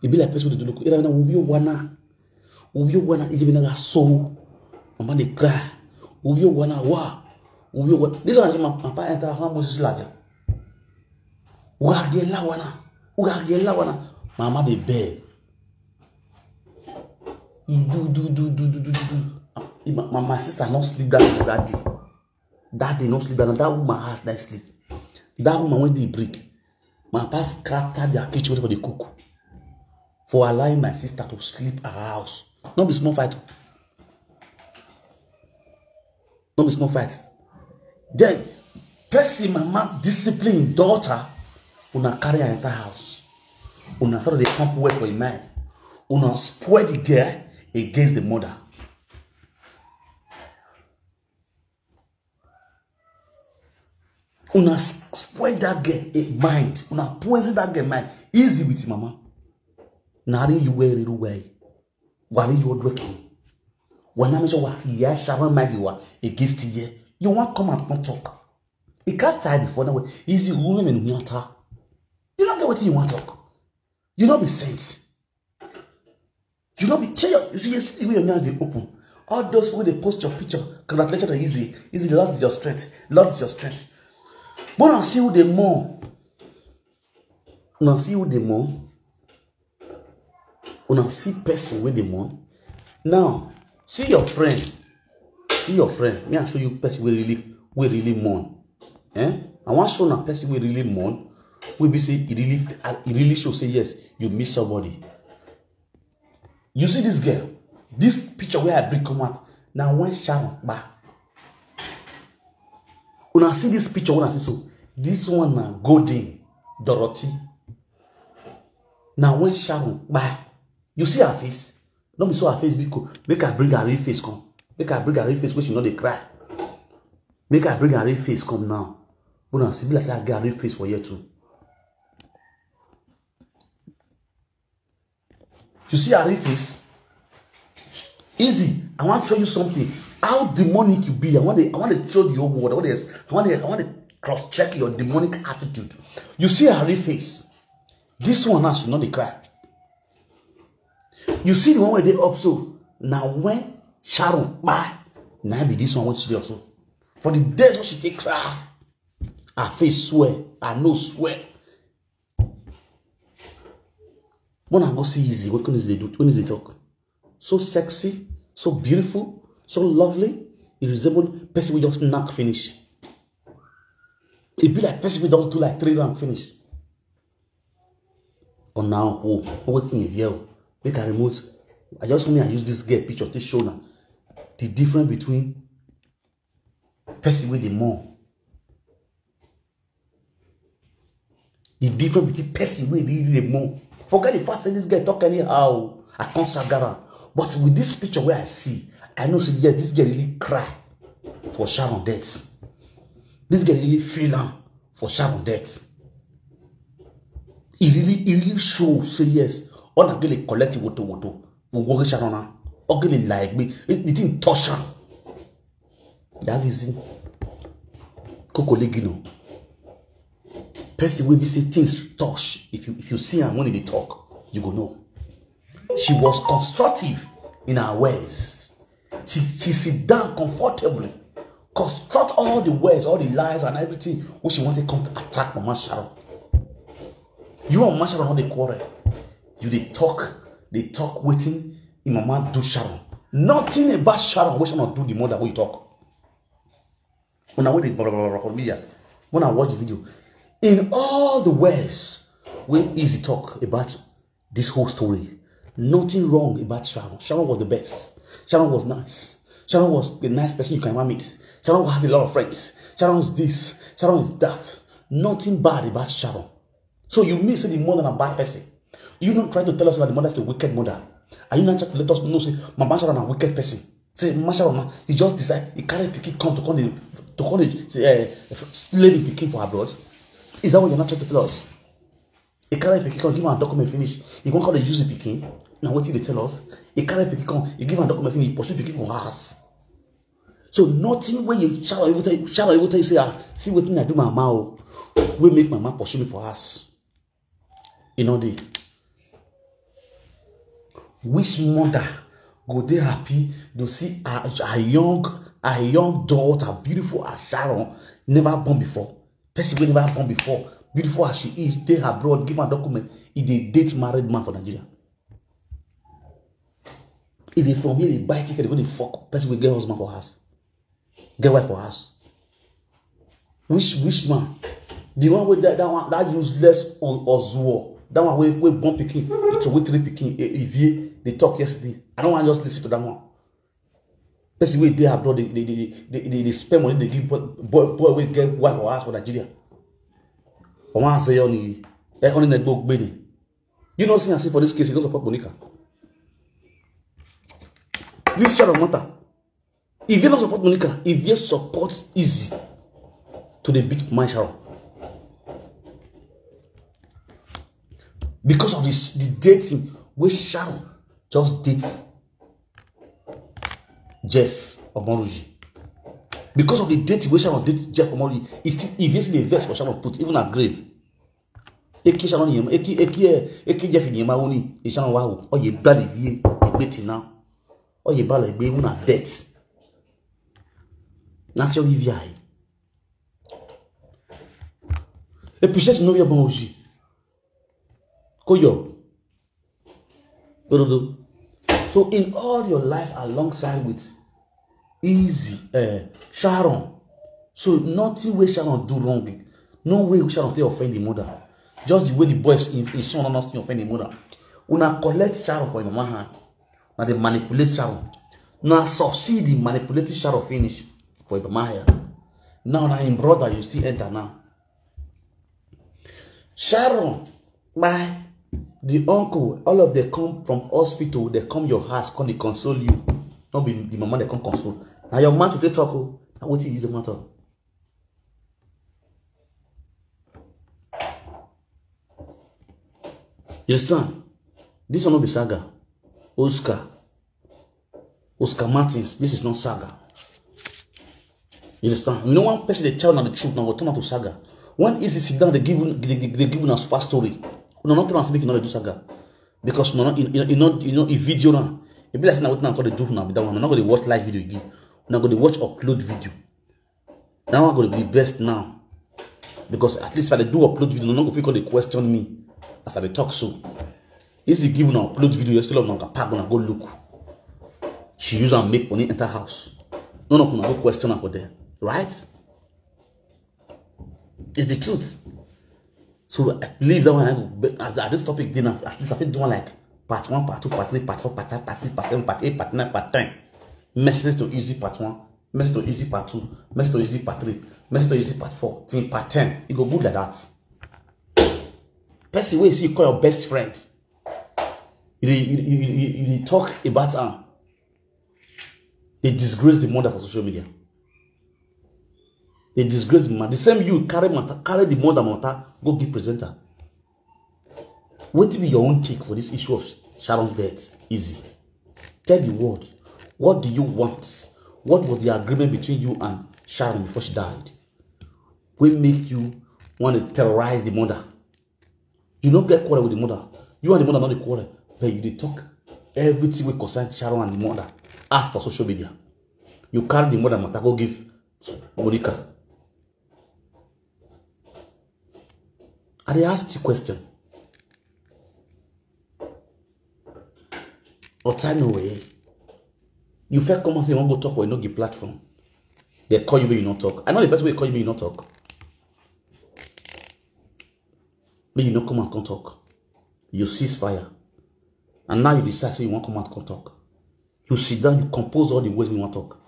E be like person wey dey do lokum. Ira na wubi wana, wubi wana. Ije bi na ga so. Mama dey cry. Wubi wana wa, wubi wana. This one, my, my papa enter house, Moses Laja. Wagela wana, wagela wana. Mama dey beg. He do, do, do, do, do, do, do, do. He, my, my, my sister no sleep that, that day. That day no sleep that, that woman house that sleep. That woman wey dey break. My papa scatter their kitchen wey they cook for allowing my sister to sleep her house. No be small fight. No be small fight. Then, person mama discipline daughter, una carry her enter house. Una start to dey pump word for him mind. Una spoil the girl against the mother. Una s-, spoil that girl, eh, mind. Una poison that girl mind. Easy with mama. Nari you wear it away. Wari you working. When I mention what he has sharon mind you are against here. You want come and come talk. He can't tie before now. Easy woman in your ta. You don't get what you want talk. You don't be sent. You no be shey your, you see, you see the way your mouth dey open. All those wey dey post your picture, congratulations on easy, easy. Lord is your strength. Lord is your strength. But una see who dey mourn. Una see who dey mourn. Una see person wey dey mourn. Now, see your friend. See your friend. Me, I show you person wey really, wey really mourn. Eh? I wan show una person wey really mourn. Wey be say e really, e really show say yes, you miss somebody. You see this girl, this picture wey I bring come out, na when Sharon kpa. Una see this picture wey I see so, this one na Golden Dorothy. Na when Sharon kpa. You see her face? No be so her face be ko. Make I bring her real face come. Make I bring her real face wey she no dey cry. Make I bring her real face come now. Una see be like say I get her real face for here too. You see her real face? Easy. I wan show you something. How demonic you be. I wan dey, I wan dey show the whole world. I wan dey, I wan dey, I wan dey cross check your demonic attitude. You see her real face? This one now, she no dey cry. You see the one wey dey up so, na when Sharon kpa, na be this one wey she dey up so. For the days wey she take cry, her face swell, her nose swell. When I go see Easy, what can Easy dey do? When Easy dey talk? So sexy, so beautiful, so lovely. E resemble person wey just knack finish. E be like person wey don do like three round finish. Or now, oh, oh, wetin you hear? Oh, make I remove. I just want me I use this girl picture to show now the difference between person wey dey mourn. The difference between person wey really dey mourn. Forget the fact say this girl talk anyhow. I can't sagara. But with this picture where I see, I know say yes, this girl really cry for Sharon death. This girl really feel am for Sharon death. He really, he really show say yes. All I get collect woto woto. We go get Sharon now. Okay, like me, the thing touch am. That is it. Kokolegino. Person wey be say things touch. If you if you see am when they talk, you go know. She was constructive in her words. She she sit down comfortably, construct all the words, all the lies and everything which she wanted come to attack Mama Sharon. You and Mama Sharon not the quarrel. You dey talk, they talk waiting in Mama do Sharon. Nothing about Sharon which not do the mother wey you talk. Una wey dey blah, blah, blah, blah, blah, media. When I watch the video, in all the words wey Easy talk about this whole story, nothing wrong about Sharon. Sharon was the best. Sharon was nice. Sharon was the nice person you can ever meet. Sharon has a lot of friends. Sharon is this. Sharon is that. Nothing bad about Sharon. So you mean say the mother na bad person? You not trying to tell us that the mother is a wicked mother? Are you not trying to let us know say Mama Sharon na wicked person? Say Mama Sharon na, he just decide he carry pikin come to come dey to come dey uh, slay the pikin for abroad? Is that what you're not trying to tell us? He carry pikin come, give am document finish. He wan come dey use the pikin. Na wetin dey tell us? He carry pikin come, he give am document finish, he pursue pikin for house. So nothing wey you Sharon even tell you, Sharon even tell you say, ah, see wetin I do my mama o, wey make mama pursue me for house. E no dey. Which mother go dey happy to see her, her young her young daughter, beautiful as Sharon, never born before? Person wey never born before, beautiful as she is, dey abroad, give am document, e dey date married man for Nigeria. E dey from here dey buy ticket, dey go dey fuck person wey get husband for house, get wife for house. Which which man? The one wey that, that one that useless o- Ozuo, that one wey wey born pikin, he throway three pikin, e- Evie dey talk yesterday. I don't want just listen to that one. Person wey dey abroad dey dey dey dey dey dey spend money dey give boy boy boy wey get wife for house for Nigeria. Ọmọ àṣeyọ nìyí. Ẹ ọ́n ní ẹgbẹ́ ògbéni. You know, see, I say for this case, he don't support Monica. This Sharon matter. If you don't support Monica, if you support Easy to the beat my Sharon. Because of this, the dating where Sharon just date Jeff Omoruji. Because of the dating where Sharon date Jeff Omoruji, if you see the verse for Sharon put, even at grave. Eki Sharon yema, eki eki eh, eki Jeff yema oni, Sharon wa o, oye bali vie, egbe ti na. Oye bali egbe una debt. Na se oyi vi ai. E pise no ye bon oji. Koyo. Dododo. So in all your life alongside with Easy, uh, Sharon, so nothing wey Sharon do wrong. No way wey Sharon take offend the mother. Just the way the boys in, in son not offend the mother. Una collect Sharon for your mama hand. Now they manipulate Sharon. Now succeed in manipulating Sharon finish for your mama hand. Now na him brother you still enter now. Sharon, bye. The uncle, all of them come from hospital, they come your house, come they console you. Not be the mama they come console. Now your man to take talk, oh, now what is the matter? Your son, this one no be saga. Oscar. Oscar Martins, this is not saga. You understand? You know, one person they tell now the truth now will turn out to saga. When Easy sit down, they give they, they, they give una super story. Una not tell us make you not do saga because no, no, you, you, you know, you know, a video now. It be like now what now call the do now be that one. Una not gonna watch live video again. Una gonna watch upload video. That one gonna be the best now because at least if I dey do upload video, no go fit call the question me as I dey talk so. Easy give una upload video yesterday of Nanga Park, una go look. She use and make money enter house. None of una go question am for there, right? It's the truth. So I believe that one I go, but as at this topic dinner, at least I fit do one like part one, part two, part three, part four, part five, part six, part seven, part eight, part nine, part ten. Message to easy part one, message to easy part two, message to easy part three, message to easy part four, till part ten. It go good like that. Person wey you see you call your best friend, you dey you, you, you, you dey talk about am. They disgrace the mother for social media. They disgrace the man. The same you carry matter, carry the mother matter, go give presenter. What be your own take for this issue of Sharon's death? Easy. Tell the world. What do you want? What was the agreement between you and Sharon before she died? We make you want to terrorize the mother. You no get quarrel with the mother. You and the mother not the quarrel. But you dey talk everything wey concern Sharon and the mother. Ask for social media. You carry the mother matter go give Monica. I dey ask you question. Otano way. You first come and say you wan go talk or you no get platform. They call you when you no talk. I know the best way they call you when you no talk. When you no come and come talk. You cease fire. And now you decide say you wan come out come talk. You sit down, you compose all the words wey you wan talk.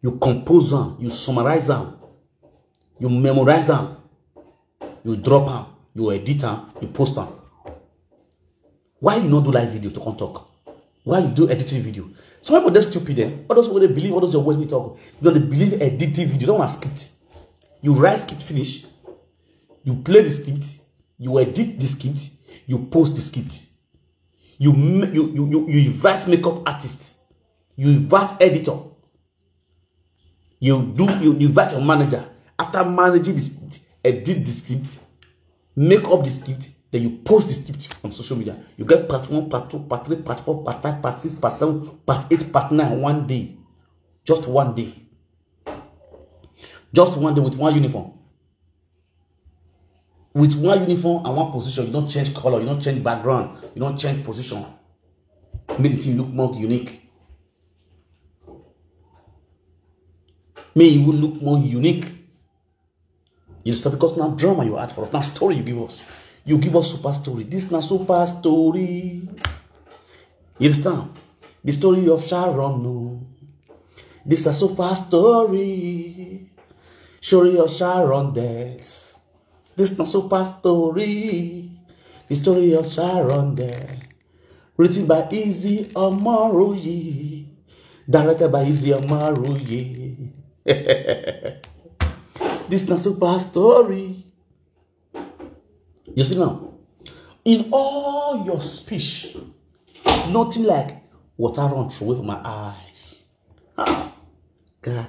You compose am, you summarize am, you memorize am, you drop am, you edit am, you post am. Why you no do live video to come talk? Why you do editing video? Some people dey stupid, eh? All those people dey believe all those your words wey you talk. You no dey believe editing video. That one na script. You write script finish, you play the script, you edit the script, you post the script. You ma- you you you, you invite makeup artist, you invite editor, you do you, you invite your manager. After managing the script, edit the script, make up the script, then you post the script on social media. You get part one, part two, part three, part four, part five, part six, part seven, part eight, part nine. One day, just one day, just one day with one uniform. With one uniform and one position, you don't change color, you don't change background, you don't change position. Make the thing look more unique. May even look more unique. You understand? Because now drama you add for us, now story you give us. You give us super story. This now super story. You understand? The story of Sharon, no. This is a super story. Story of Sharon death. This na super story. The story of Sharon death. Written by Easy Omoruyi. Directed by Easy Omoruyi. This na super story. You see now, in all your speech, nothing like water run through away from my eyes. Ah, God,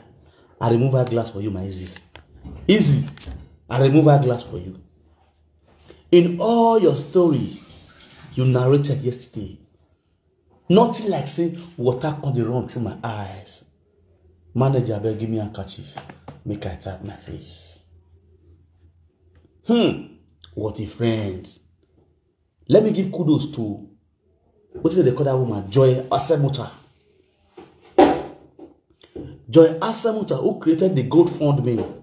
I remove our glass for you, my Easy. Easy, I remove our glass for you. In all your story you narrated yesterday, nothing like say water come dey run through my eyes. Manager, abeg give me handkerchief, make I tap my face. Hmm, what a friend. Let me give kudos to, what is it they call that woman? Joy Asemuta. Joy Asemuta, who created the GoFundMe,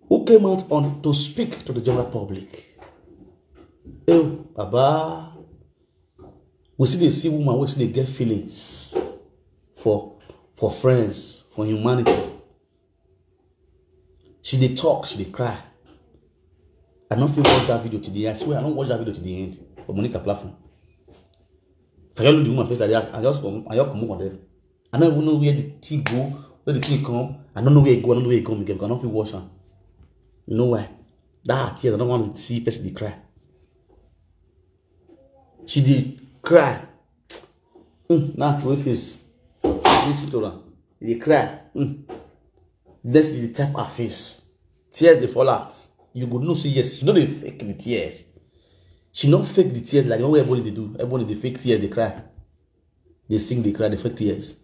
who came out on to speak to the general public. Oh, Baba. We see the see woman, we see they get feelings for for friends, for humanity. She dey talk, she dey cry. I don't feel watch that video to the end. I swear I don't watch that video to the end. For Monica platform. If I look the woman face like that, I just come, I just come over there. I don't even know where the thing go, where the thing come. I don't know where it go, I don't know where it come again because I don't feel watch her. You know why? That tears, I don't want to see person dey cry. She dey cry. Mm, now throw face. Listen to her. She dey cry. Mm. Then she dey tap her face. Tears dey fall out. You go know say yes, she no dey fake the tears. She no fake the tears like the way everybody dey do. Everybody dey fake tears, dey cry. Dey sing, dey cry, dey fake tears.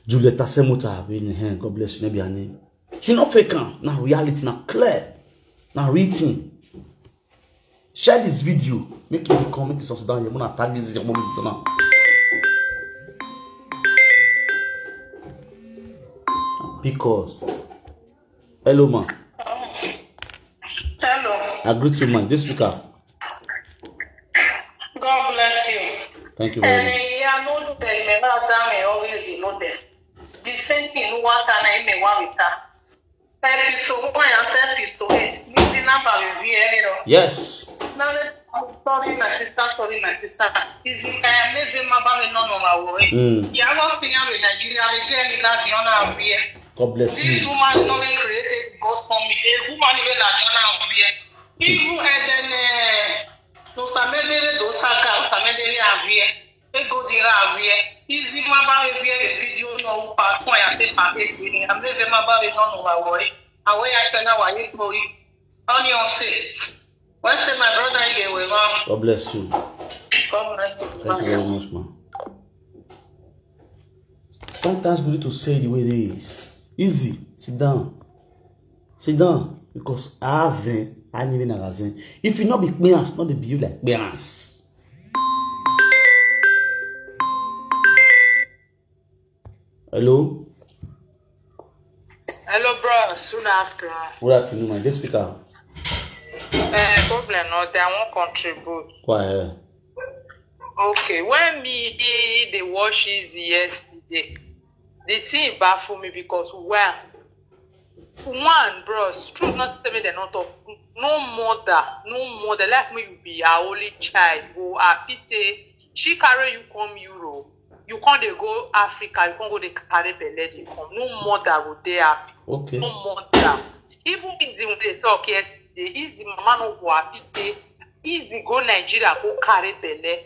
Julieta Semota, wey in hand, God bless you, no be her name. She no fake am. Na reality, na clear. Na written. Share this video. Make it come, make it subscribe down here. Wanna tag this your mom now. Because, hello, ma. I greet you, man. This speaker. God bless you. Thank you very much. Ẹni ìyá ló dẹ̀ ìmẹ̀lá dáhùn ọ̀rẹ́sì ló dẹ̀. The same thing ló wá ta náà ìmẹ̀ wá mi ta. Episode one and episode eight. Ní ti nọ́mbà mi bí ẹ lọ. Yes. Now, sorry, my sister, sorry, my sister. Is it I am maybe my baby no no my worry. Mm. Yeah, I was seeing in Nigeria, they get me that the honor of here. God bless This you. Woman no be created God for me. A woman even that the honor of here. Even and then uh, those are maybe those are guys, are maybe are here. They go there are here. Easy mama here the video no part one and take part eight in. And maybe my baby no no my worry. Away I can now I need for you. Only on say. Why say my brother here we want. God bless you. God bless you. Thank you very much, man. Sometimes we need to say the way it is. Easy. Sit down. Sit down. Because azen, I need an azen. If you not be clearance, not be behave like clearance. Hello? Hello, bros. Good afternoon. Good afternoon, my guest speaker. Uh, problem not there. I won't contribute. Quiet. Okay, when me they watch Easy yesterday, the thing baffle me because well, one, bros, true not tell me they're not talk. No mother, no mother like me. You be our only child. Go happy say she carry you come Europe. You can't dey go Africa. You can't go the carry belle. They come. No mother go there happy. Okay. No mother. Even Easy when they talk yesterday, Easy mama no go happy say Easy go Nigeria go carry belle.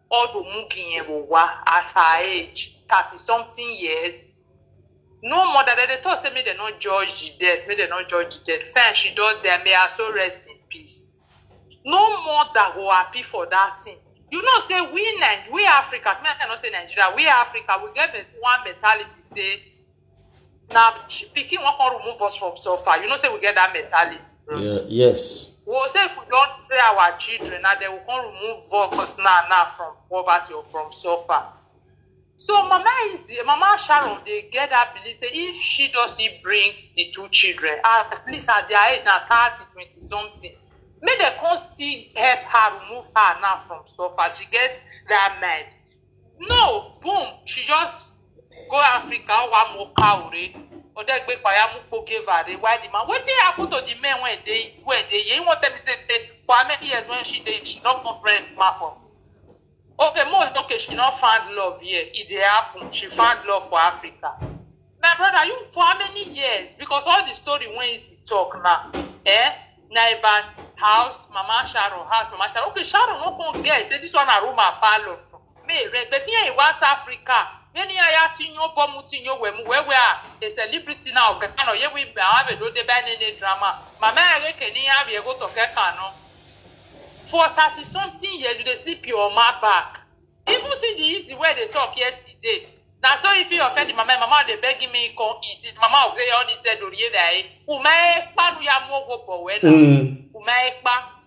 All the mugi yẹn go wa at her age, thirty something years. No mother that they talk say me they not judge the death, me they not judge the death. Fine, she does there. May her soul rest in peace. No mother go happy for that thing. You know say we Ni- we Africans, me I cannot say Nigeria, we Africa we get bet- one mentality say now pikin wan come remove us from suffer. You know say we get that mentality. Bros. Yeah, yes. We go say if we don't train our children now, they will come remove us now now from poverty or from suffer. So mama is mama Sharon they get that belief say if she doesn't bring the two children at least at their age now thirty twenty something, make they come still help her remove her now from suffer. She get that mind. No, boom, she just go Africa, wa mo kaore, or they gbe paya mu po give her. Why the man? Wetin happen to the men when they when they? You want tell me say say for how many years when she dey she not come friend man for? Okay, more okay, she not found love here. It dey happen. She found love for Africa. My brother, you for how many years? Because all the story when he talk now, eh? Na about house, Mama Sharon, house, Mama Sharon. Okay, Sharon no come get say this one a room a parlor. Me, rent, but here in West Africa, many aya tinyo bomu tinyo wemu where we are a celebrity now. Ghana, here we have a do they buy any drama. Mama, I can have you go to Kekano. For thirty something years, you dey sleep your ma back. Even see the easy way they talk yesterday. Now so if you offend the mama, mama they begging me come eat. Mama will say all this said or ye die. Ume panu ya mo go for when. Mm. Ume pa.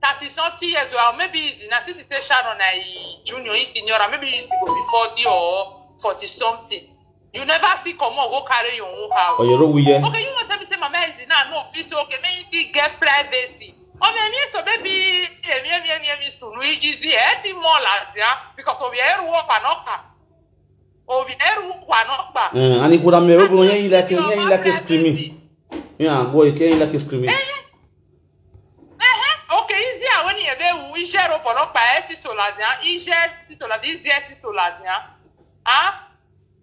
Thirty something years old, maybe easy. Now since it's a Sharon I junior, is senior, maybe easy go be forty or forty something. You never see come on go carry your own house. Or you roll with you. Okay, you want tell me say mama is now no feel so okay, make you get privacy. Oh me me so baby, me me me me so Luigi Z, eti more like yeah, because of your work and not. Of your work and not. Uh, and he could have made everyone yeah, like yeah, like a screaming. Yeah, go you can't like a screaming. Okay, easy when you be we share up on up by eti so lazia, he share eti so lazia, eti so lazia. Ah?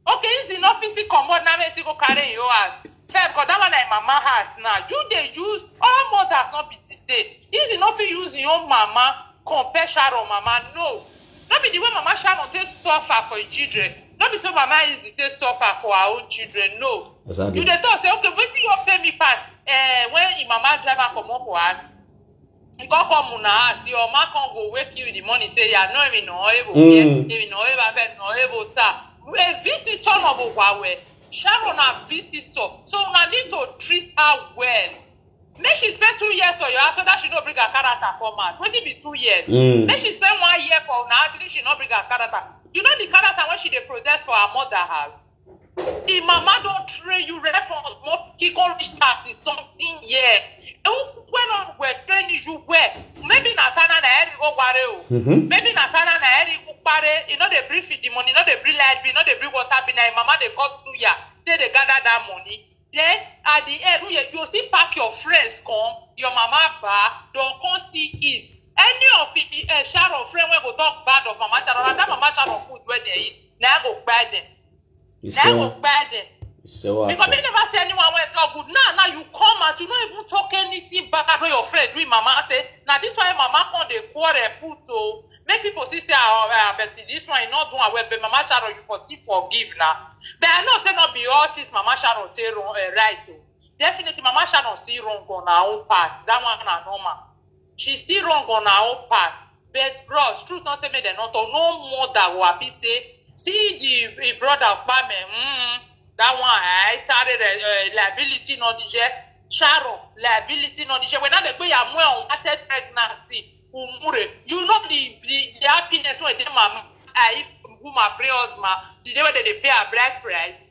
Okay, easy no fit see comot now make e go carry im own house. Sef, because that one na im mama house now. You dey use all mothers no be the same. Easy no fit use im own mama compare Sharon mama. No. No be the way mama Sharon take suffer for im children. No be so mama easy take suffer for her own children. No. Exactly. You dey talk say okay wetin you pay me pass eh, when im mama drive am comot for house. Nǹkan kan mú náà sí ọmọ kan go wake you in the morning say ya no èmi náà èbò yẹ èmi náà èbò abẹ náà èbò ta a visitor náà bò wá wẹ Sharon na visitor so una need to treat her well make she spend two years for your house so that she no bring her character come out wetin be two years Mm. Make she spend one year for una house she no bring her character you know the character wey she dey possess for her mother house Im mama don train you right from small pikin come reach thirty something years. When on were training you well. Maybe na sana na eri go ware o. Maybe na sana na eri go pare. You know they bring feed the money, you know they bring light bill, you know they bring water bill. Na him mama they cut to ya. Say they gather that money. Then at the end, you, you still pack your friends come, your mama bar, don't come see it. Any of the uh, Sharon friend when go talk bad of Mama Sharon, and that Mama Sharon food when they eat, now go buy them. Now go buy them. Because they never say anyone went talk good. Now, now you come out, you don't even talk anything bad when your friend do it, Mama say. Now this why Mama come they quarrel put to make people see say, oh, uh, but this one is not doing well. But Mama Sharon, you for still forgive now. But I know say not be all things Mama Sharon take wrong, uh, right. Oh. Definitely, Mama Sharon still wrong on her own part. That one na normal. She still wrong on her own part. But bros, truth not say me they not talk. No mother will happy say, see the, the brother of Bame. Mm, that one, I started a, a liability not the Sharon, liability not the When I they go your mom, I test pregnancy, umure. You know the, the, the happiness when they mama, I if woman bring husband, the day when they pay a bride price.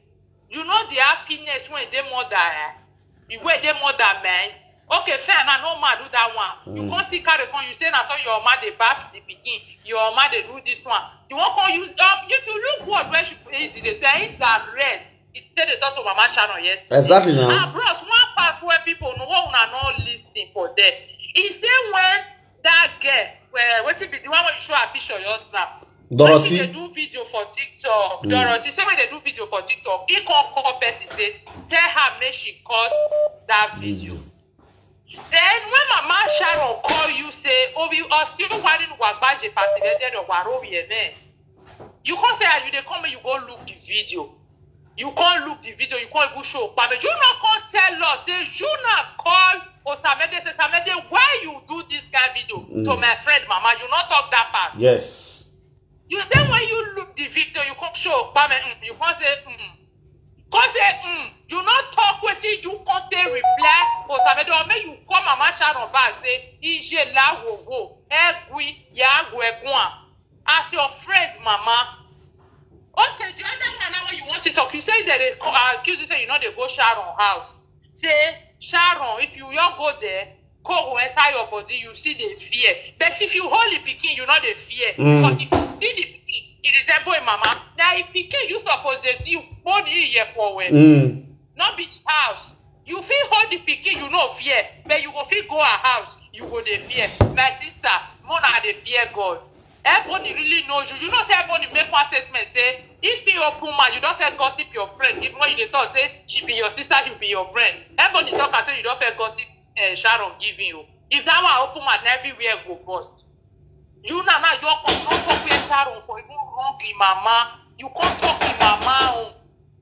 You know the happiness when they mother, eh? The way they mother, man. Okay, fair, now no man do that one. You can't see carry come, you say na so your mother dey bath the pikin, your mother dey do this one. You won't call you, um, if you look what when she is the day that rest. It said they talk to Mama Sharon yesterday. Exactly now. Ah, bros, one part where people know what una not listening for there. He say when that girl, where what it be the one when you show a picture your snap. Dorothy. When she dey do video for TikTok. Dorothy say when they do video for TikTok, he can't call person say tell her make she cut that video. Then when Mama Sharon call you say, oh, we are still wanting Wagbaje party, then the Waro we man. You can't say ah, you they come and you go look the video. You can't look the video, you can't even show Pame. You not can't tell us. Say you not call Osamede, say Samede, why you do this kind of video to my friend Mama? You not talk that part. Yes. You then when you look the video, you can't show Pame. Mm, you can't say mm. Come say mm. You not talk wetin you can't say reply Osamede, or make you come Mama Sharon back say ije la wo wo egwi ya wo egun. As your friend, Mama. Okay, the other one now when you want to talk, you say that they co- uh, accuse you say you know they go Sharon house. Say Sharon, if you all go there, cold go enter your body, you see the fear. But if you hold the pikin, you know the fear. Because if you see the pikin, it resemble a mama. Now if pikin you suppose they see you, body here for well. Not be the house. You feel hold the pikin, you know fear. But you go feel go her house, you go the fear. My sister, Mona the fear God. Everybody really knows you. You know say everybody make one statement say if he open man, you don't say gossip your friend. Even when you dey talk say she be your sister, you be your friend. Everybody talk and say you don't say gossip uh, Sharon giving you. If that one open man, everywhere go burst. You now now you come don't talk where Sharon for even wrong in mama. You can't talk in mama own.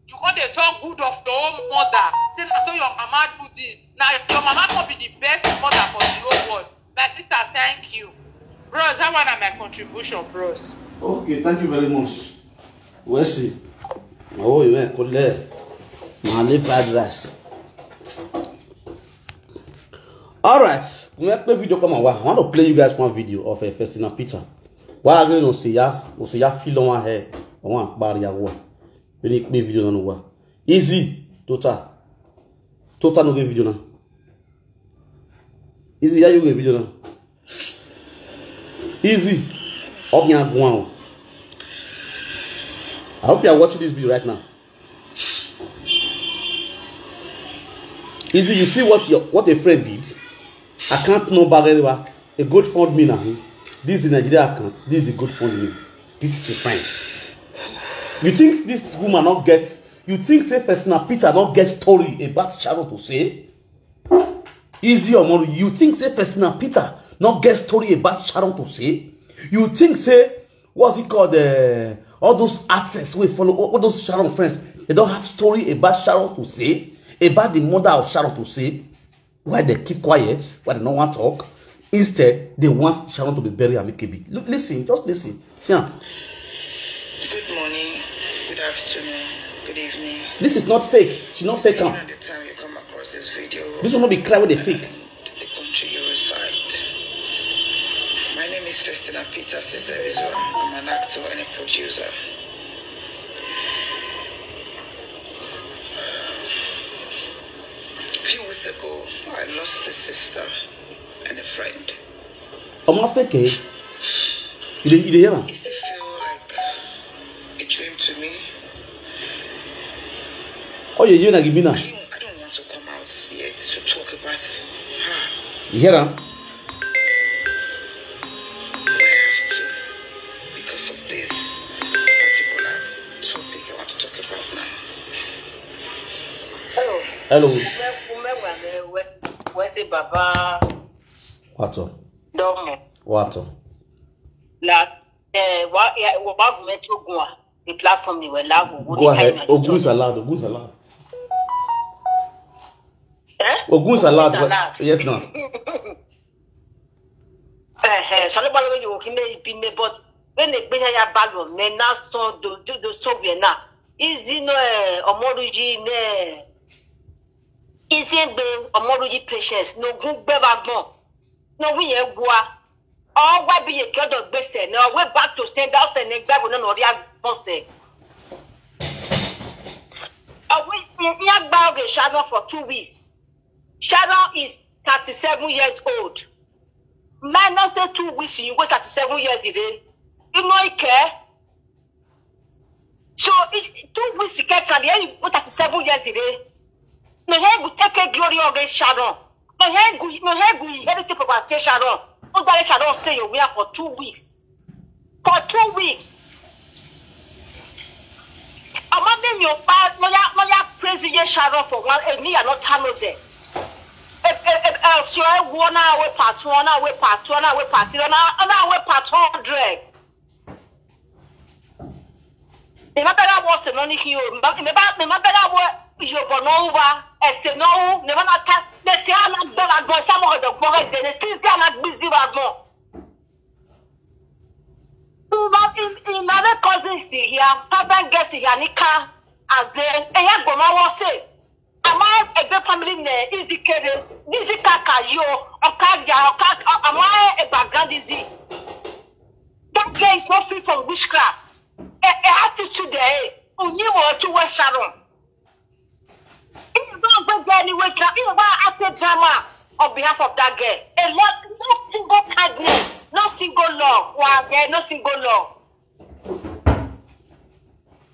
You can't dey talk good of your own mother. Say na so your mama do this. Now your mama can be the best mother for the whole world. My sister, thank you. Bros, that one na my contribution, bros. Okay, thank you very much. We'll see. Oh, you went could there. My live fried rice. All right, we make the video come on. I want to play you guys one video of a Festina Peter. Why are you no see ya? No see ya feel on her. I want bar ya wa. We need the video no wa. Easy, total. Total no get video now. Easy, how you get video now? Easy. Up here, go on. I hope you are watching this video right now. Easy, you see what your what a friend did? Account number, a GoFundMe now. This is the Nigeria account. This is the GoFundMe. This is a friend. You think this woman not get? You think say Festina Peter not get story about Sharon to say? Easy or more. You think say Festina Peter not get story about Sharon to say? You think say what's it called? Uh, all those actresses we follow, all those Sharon friends, they don't have story about Sharon to say, about the mother of Sharon to say. Why they keep quiet? Why they don't want to talk? Instead, they want Sharon to be buried amicably. Look, listen, just listen. See, ah. Good morning, good afternoon, good evening. This is not fake. She's not fake. Depending on the time you come across this video, this will not be cry with a fake. The country you reside. My name is Festina Peter Cesar Izua. I'm an actor and a producer. A few weeks ago, I lost a sister and a friend. Ọmọ fake. You dey you dey hear am? It still feel like a dream to me. Oh yeah, you na give me now. I don't, I don't want to come out yet to talk about her. You hear am? But I have to because of this particular topic I want to talk about now. Hello. Hello. Wese baba Wato. domo Wato. la eh wa ya wa gume to gwa the platform ni we la wo Go ahead. Ogun salad. Ogun salad. Eh? Ogun salad. Salad. Yes, no. Eh eh so le ba lo yo ki me bi me but when they gbe ya ba lo me na so do do do so we na easy no eh omoruji ne easy gbe omoruji patience no gun gbe ba gbon no wi yen gwa o wa bi ye ke do gbese na we back to sender se ne gba na no ri agbon se o we ya gba oge Sharon for two weeks. Sharon is thirty-seven years old. Minus say two weeks you go thirty-seven years ire. You know he care. So two weeks he care can you go thirty-seven years ire. No he go take a glory against Sharon. No he go no he go inherit the property Sharon. No that Sharon stay your where for two weeks. For two weeks. Ọmọ mi mi ò pa lọ́yà lọ́yà crazy yé Sharon for one èmi yà lọ́ tánú dẹ̀. Ẹ ẹ ẹ ẹ ṣe ẹ wọ náà wẹ pàtó náà wẹ pàtó náà wẹ pàtó náà náà wẹ pàtó hundred. Ìmọ̀ bẹ́ẹ̀ wọ ṣe náà ní kí o ìmọ̀ bẹ́ẹ̀ wọ ìyọ̀bọ̀ náà wà ẹ̀ṣẹ̀ náà wù ní wọ́n náà ká lè ṣe àná gbẹ́ra gbọ́n sámọ̀ ọ̀dọ̀ gbọ́n rẹ̀ dẹ̀ ní sí sí àná gbìzí wa gbọ́n. Ìmọ̀ ìmọ̀ cousins here, husband get here ní ká as they ẹ̀yà gbọ̀n máa wọ́ ṣe. Àmọ́ ẹgbẹ́ family nẹ̀ easy kéré easy kàkà yìí o ọ̀ka àjà ọ̀ka àmọ́ ẹ̀ background easy. That girl is not free from witchcraft. Ẹ ẹ attitude ẹ̀ ẹ̀ òní wọ̀ ọ́ tún wẹ́ Sharon. If you don't go there anyway, if you want to act a drama on behalf of that girl, a lot, no single kindness, no single love. Wow, there no single love.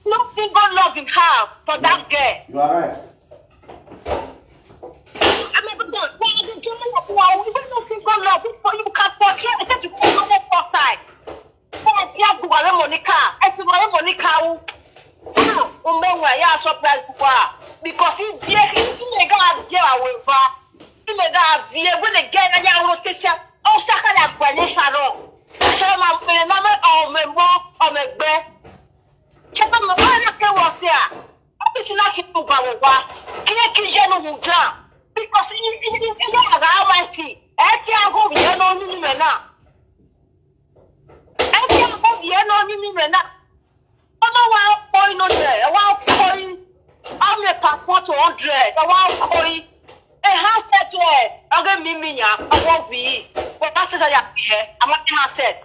No single love in her for that girl. You are right. I mean, but the, the, the drama of wow, even no single love. People you can portray. I said you can't go for side. Ẹ ti àgbùwà rẹ Monica, ẹ ti wà rẹ Monica o. Umenwa ya surprise bukwa because he dey he dey go and dey away va. He dey go and dey when the girl na ya ro te se. O saka ya gba ni Sharon. Sharon ma pe na me o me mo o me gbe. Sharon mo ba na ke wo se a. O bi ti na ki mu ba wo wa. Ki ye ki je no mu gan. Because he he he he ya ga wa si. E ti ago bi no ni ni me na. Ẹ jẹ́ àbọ̀bí ẹ náà ní mímẹ́ náà. Ọmọ wa kọ́ iná jẹ, ẹ wá kọ́ í. Àmì ẹ̀pà kan tó hundred, ẹ wá kọ́ í. Ẹ handset ẹ, ọgẹ́ mi mi yàn, ọwọ́ wì í. Wọ́n bá ṣẹ̀ṣẹ̀ yà pé ẹ, àwọn ní handset.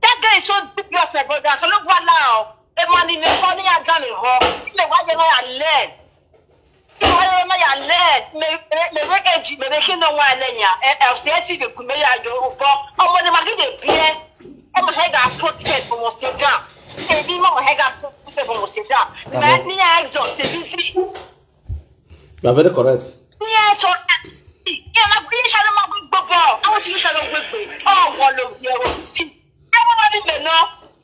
That guy is so dubious, my brother. So look what now. Ẹ máa ní mi kọ́ ní àgbà mi họ. Kí lè wáyé náà yà lẹ́ẹ̀. Why am I alert? Me me me me eji me me kino wa lenya. E e se ti be kume ya yo ubo. Omo ni magi de bie. Omo he ga protect for mo se down. E bi mo he ga protect for mo se down. Me ni ya exhaust e bi si. You are very correct. Ni ya so se. Ya na bi sha lo ma gbogbo. Àwọn ti sha lo gbogbo. O wo lo bi e wo si. E wo ni me no.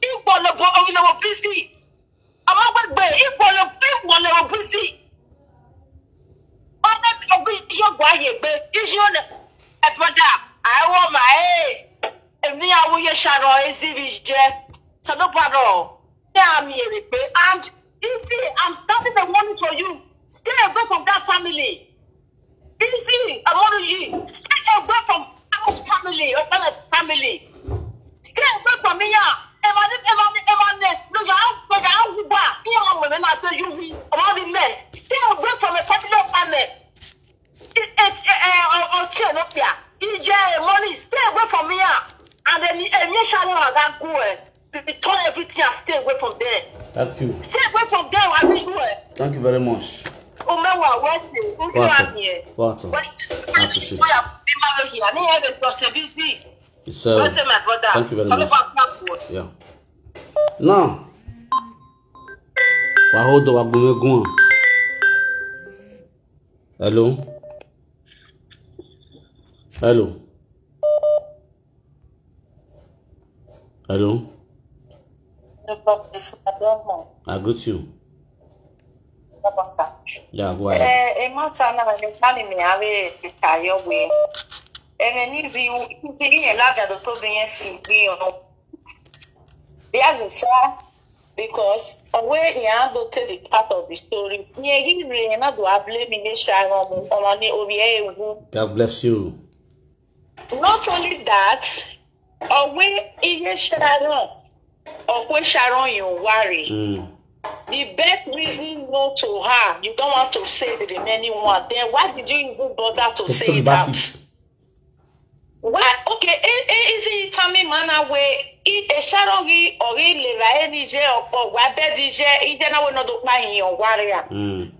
Igbo lo bo o lo wo bi si. Ọmọ gbẹgbẹ ìpọlọ ìpọlọ ògùn sí. Ọmọ ògùn yóò gbọ́ àyè gbé iṣẹ́ ọ̀nà ẹ̀fọ́dà àìwọ́ màá ẹ̀ èmi àwòye ṣàrọ̀ eziri jẹ́ sọdọ́pàrọ̀ ní àmì èrè pé and easy I'm starting a warning for you stay away from that family. Easy, I want you. Stay away from house family, or family. Stay away from me, yeah. Emani, emani, emani. No, you have, no, you have who ba. You are women, I tell you, we. I want the men. Stay away from a family of family. It, it, eh, eh, or, or chair, no fear. E J, money. Stay away from me, yeah. And then, eh, me, shall not have that go, eh. Return everything and stay away from there. Thank you. Stay away from there, I wish you, eh. Thank you very much. Umewa West, Welcome. Welcome. I appreciate it. It's, uh, thank you very much. Yeah. Now, wa hold on, wa gun gun. Hello. Hello. Hello. I greet you. Yeah, go ahead. Eh, eh, mata na ni kani mi ave itayo we. Eh, ni zi ni ni la ga do to bi yen si bi o. Bi a le sa, because owe ya do te the part of the story. Ni e gi re na do a blame ni Sharon mo, o ma ni obi e wu. God bless you. Not only that, owe iye Sharon, owe Sharon you worry. Mm. The best reason no to her, you don't want to say the remaining one. Then why did you even bother to say it out? Well, okay, e, e, is it Tammy man away? E, e Sharon gi, or e leva any je, or, or wa bed je, e then I will not do my in your warrior. Mm.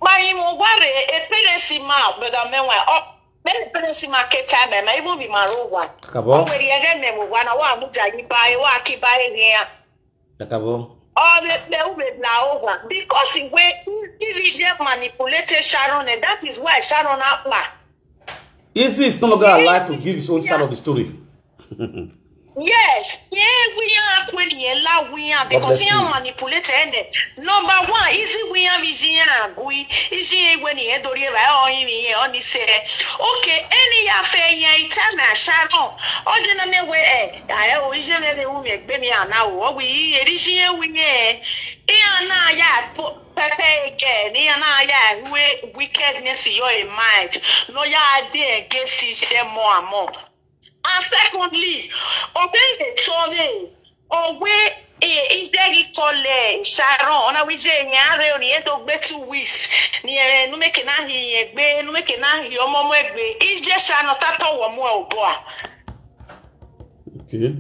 By him, or worry, a parents him out, but I mean, well, oh, many parents him out, ke time, and I even be my own one. Kabo. Where the other men will one, I want to buy, wa ki buy here. Kabo. Oh, the, the, the, la over. Because he went, he, he manipulated Sharon, and that is why Sharon out. Easy is no longer alive to give his own side of the story. Yes, yeah, we are when you allow we are because you manipulate and number one, easy we are vision and we easy when you do it by all in here on this. Okay, any affair, yeah, it's time I shall know. Oh, you know, me way, eh, I always never will make me now. What we easy we, eh, yeah, now, yeah, Pepe again, yeah, now, yeah, wickedness in your mind. No, yeah, I did against each other more and more. And secondly, obey the story. Owe e ijegi kole Sharon ona wije nyare oni edo gbe two weeks ni e nu meke na hi egbe nu meke na hi omo mo egbe ije Sharon tato wo mu obo a. Okay.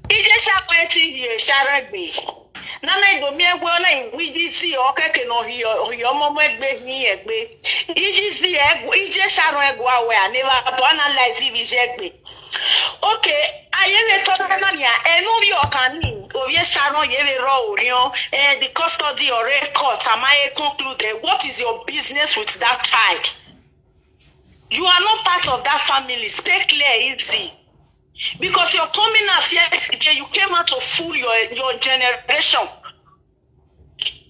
Ije Sharon ti hi Sharon egbe. Nana ido mi egwe ona iwiji si okeke no hi omo mo egbe hi egbe. Iji si egwe ije Sharon egwe awe a never to analyze ibi ije egbe. Okay, ayele tona na ya enu bi okani ovie Sharon yele ro orion eh the custody or court am I concluded. What is your business with that child? You are not part of that family. Stay clear, easy. Because you're coming out here today, you came out to fool your, your generation.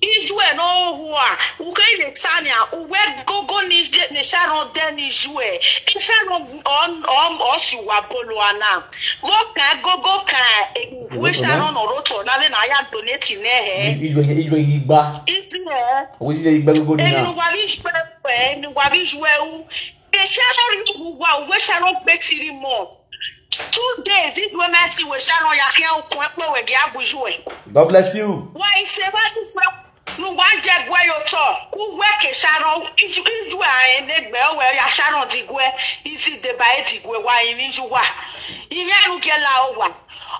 Ijue no hua, uke ile tania, uwe gogo ni je ni Sharon de ni jue. Sharon on on osu wa bolo ana. Go ka gogo ka uwe Sharon oroto na be na ya donate ne he. Ijue ijue igba. Ijue. Uwe igba gogo ni na. Enu wa bi jue, enu wa bi jue u. Sharon wa uwe Sharon betiri mo. Two days, if we met you with Sharon, you can't open up where we get abujue. God bless you. Why is it what is what? No one jet where you talk. Who work a Sharon? If you if you are in the bell where you Sharon dig where is it the by dig where why in you are? In you get la over.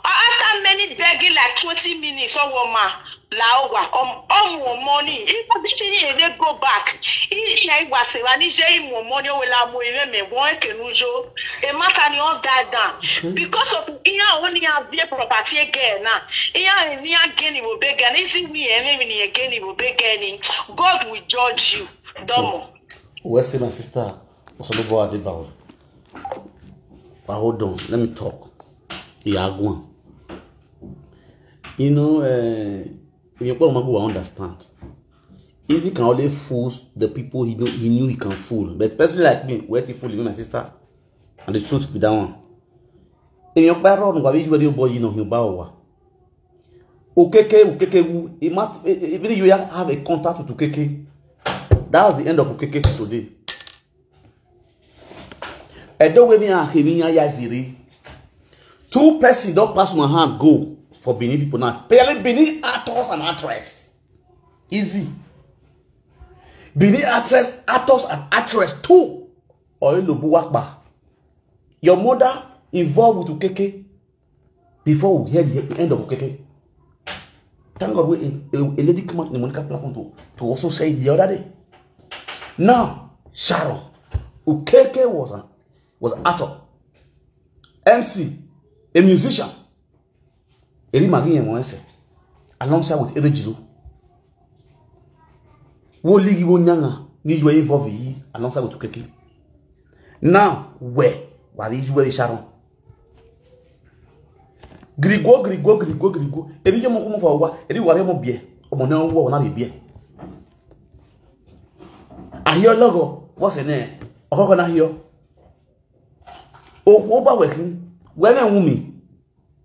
After many begging like twenty minutes or woman, la over. Um, um, money. If you didn't go back, in you was a manager in money will have more than me one can ujo. A matter ni all that down because of ihe a only have their property again now. Ihe a ni again will be again. Is it me and me again it will be again? God will judge you. Domo. Where's my sister? Osolobo Adebawe. But hold on, let me talk. Yeah, go on. You know, uh, you probably will understand. Easy can only fool the people he know he knew he can fool. But person like me, where he fool me, my sister, and the truth be that one. In your barrel, what you were boy, you know, you bow. Ukeke, ukeke, wu, it might, even you have a contact with ukeke. That's the end of ukeke today. I don't even have him in Yaziri. Two person don't pass my hand go for Benin people now. Pele Benin actors and actress. Easy. Benin actress, actors and actress too. Or Ilobu Wakba. Your mother involved with Ukeke before we hear the end of Ukeke. Thank God wey a, a, a lady come out in the Monica platform to, to also say it the other day. Now, Sharon Okeke was an, was an actor, M C, a musician. Eri magi yẹn wọn ẹsẹ alongside with Erejiro. Wo ligi wo nyanga ni you involve yi alongside with Okeke. Now, where wari you where Sharon? Grigo, grigo, grigo, grigo. Eri yẹn mo ko mo fa wa. Eri wari mo bie. Ọmọ náà wọ ọ̀nà bíbí ẹ̀. Ahịa ọlọgọ, what's the name? Ọkọkọ na ahịa. Okwu ọba wekin, wee na-enwu mi.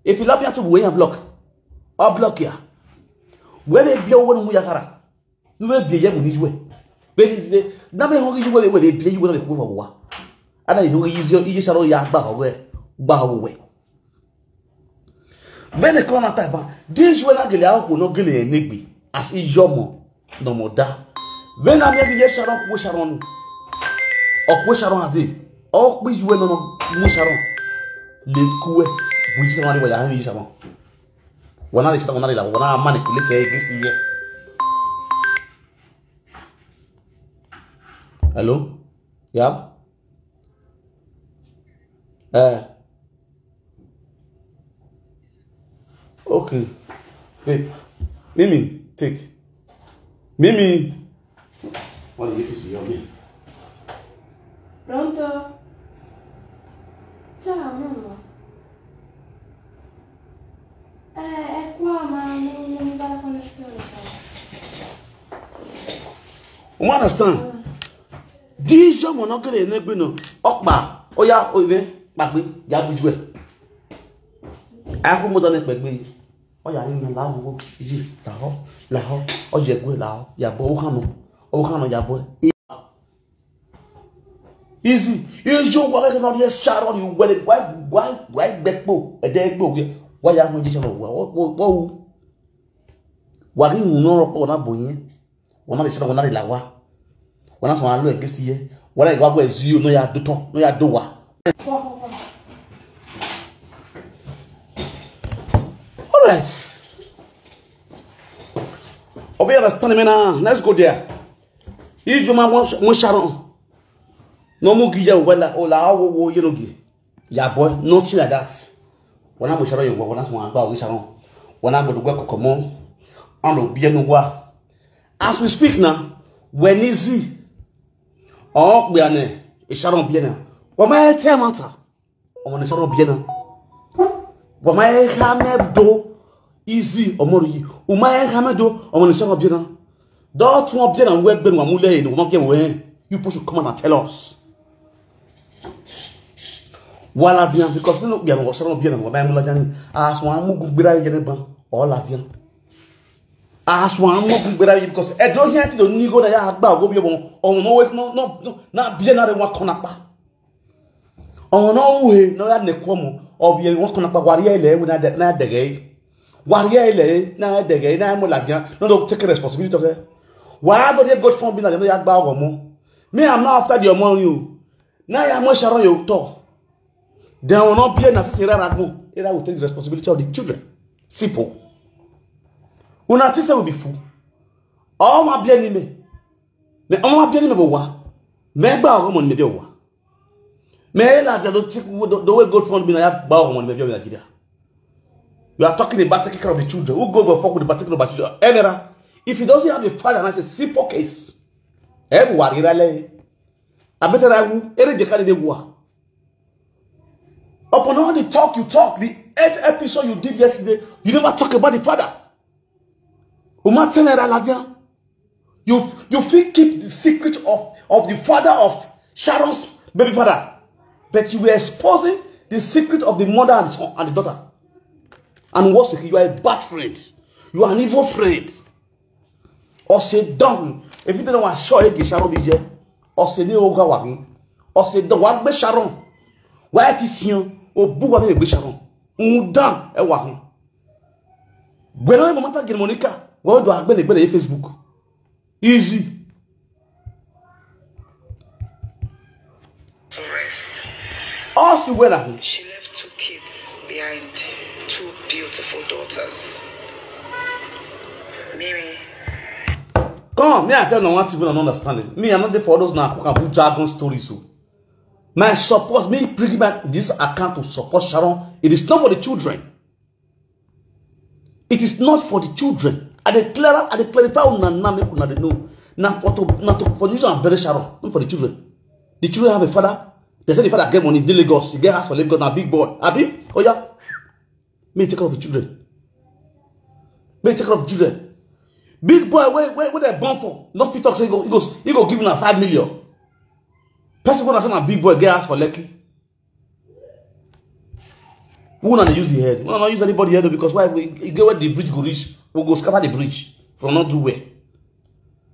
Efi lapia tubu wee ya block. Ọ block ya. Wee na-ebi owo n'ụmụ ya kara. N'uwe bi ya bụ n'ijwe. Wee n'izide, na me hụghị ijwe wee wee bi ijwe na ekwu ụwa. Ana ihe oge izi ihe Sharon ya gba owe, gba owe. Bene kona taba. Di ijwe na gele akwụkwọ no gele enegbi. As ijomo no mo da. Bene amị gị ye Sharon kwu Sharon. Ọ kwu Sharon adị. Ọ kwu ijwe no no mu Sharon. Le kuwe. Bu Sharon ni wa ya ni Sharon. Wana le Sharon, wana le la, wana manipulate against ye. Hello? Yeah? Eh. Okay. Babe. Mimi, take. Mimi. What do you see of me? Pronto? Ciao, mamma. Eh, è qua, ma non, non mi va la connessione qua. You understand? Di ijwe mo no gele enegbi no. Okpa, oya, oive, pagbe, ya gbijwe. Aku mo done pegbe. Oya, yin la wo, iji, la ho, la ho, oje gwe la ho, ya bo, o kano, o kano, ya bo. Easy. Easy, wa ke no ye Sharon, you well, why, why, why gbekpo, ede gbo ye. Why ya mo je Sharon, wa, wa, wa, wa. Wa ki no ro po na bo yin. Wana le Sharon, wana le la wa. Wana so alo egesi ye. Wana igwa gwe ezi no ya do to, no ya do wa. All right. Obi understand me now. Let's go there. Ijoma mo, mo Sharon. No mu gi ya wala, ola wo wo ye no gi. Ya boy, nothing like that. Wana mo Sharon yo, wana so agba ogi Sharon. Wana go do gwe kokomo. An lo bi enu wa. As we speak now, when is he? Oh, we are ne. Sharon bi na. Wa ma e te mata. Ọmọ ni Sharon bi na. Wa ma e ha me do. Easy, ọmọ ri. O ma e ha me do. Ọmọ ni Sharon bi na. Do tun obi na we gbe wa mu le ni, wa ma ke we. You people should come out and tell us. Wala dia, because no bi na wa Sharon bi na wa ba mu la jani. As wa mu gu gbera ye ne ban. O la dia. As wa mu gu gbera ye, because e do here ti do ni go na ya gba go bi mo. O no we no, no, no, na bi na re wa kona pa. Ọ̀nà òwe náà yà nìkú ọmọ. Ọ̀bì ẹ̀wọ̀n kan náà pa wàrí ẹ̀ lẹ́wọ̀ náà dẹ̀gẹ̀ yìí. Wàrí ẹ̀ lẹ́wọ̀ náà dẹ̀gẹ̀ yìí náà mọ̀ làjẹ́ náà ló take responsibility tọ́kẹ́. Wàá lọ dé God fund bí nàjẹ́ náà yà gba ọ̀rọ̀ mọ́. Me, I'm not after the ọmọ yìí o. Náà yà mọ̀ Sharon yóò tọ̀. Then ọ̀nà bí ẹ̀ náà sísè rárá gbọ́n. Ẹ̀ náà will take the responsibility of the children. Simple. Una think say we be fool. Ọmọ bí ẹni mẹ́. Mẹ́ ọmọ bí ẹni mẹ́ bọ̀ wá. Mẹ́ gba ọ̀rọ̀ mọ̀ ní mẹ́ bí wá. May I just take the, the way God fund me now, buy one in Nigeria. You are talking about taking care of the children. Who go for fuck with the particular about children? Emera, if he doesn't have a father, and I say simple case. Everyone, I bet I will. Every day, they go. Upon all the talk you talk, the eighth episode you did yesterday, you never talk about the father. Uma tell her, Aladia. You, you fit keep the secret of, of the father of Sharon's baby father, but you were exposing the secret of the mother and the son and the daughter. And worse, you are a bad friend. You are an evil friend. Ose down. If you don't want show you Sharon be here. Ose ni oga wagi. Ose down. Wa gbe Sharon. Wa ti sian. O bu wa be gbe Sharon. Un down. E wagi. Bueno, mama ta Monica. Wa do agbele gbele Facebook. Easy. Arrest. All she wear am. She left two kids behind, two beautiful daughters. Come, me I tell you one thing wey I no understand it. Me, I no dey for all those na cook and put jargon stories o. My support, me bring my this account to support Sharon. It is not for the children. It is not for the children. I dey clear, I dey clarify una now, make una dey know. Na for to, na to, for the use and bury Sharon, not for the children. The children have a father. They say the father get money, dey Lagos, he get house for Lagos, na big boy. Abi? Oh yeah. May take care of the children. May take care of children. Big boy, where, where, where they born for? No fit talk say he go, he go, he go give una five million. Person go na say na big boy get house for Lekki. Who na dey use the head? We no use anybody head o, because why? We, e get where the bridge go reach, we go scatter the bridge. From not do well.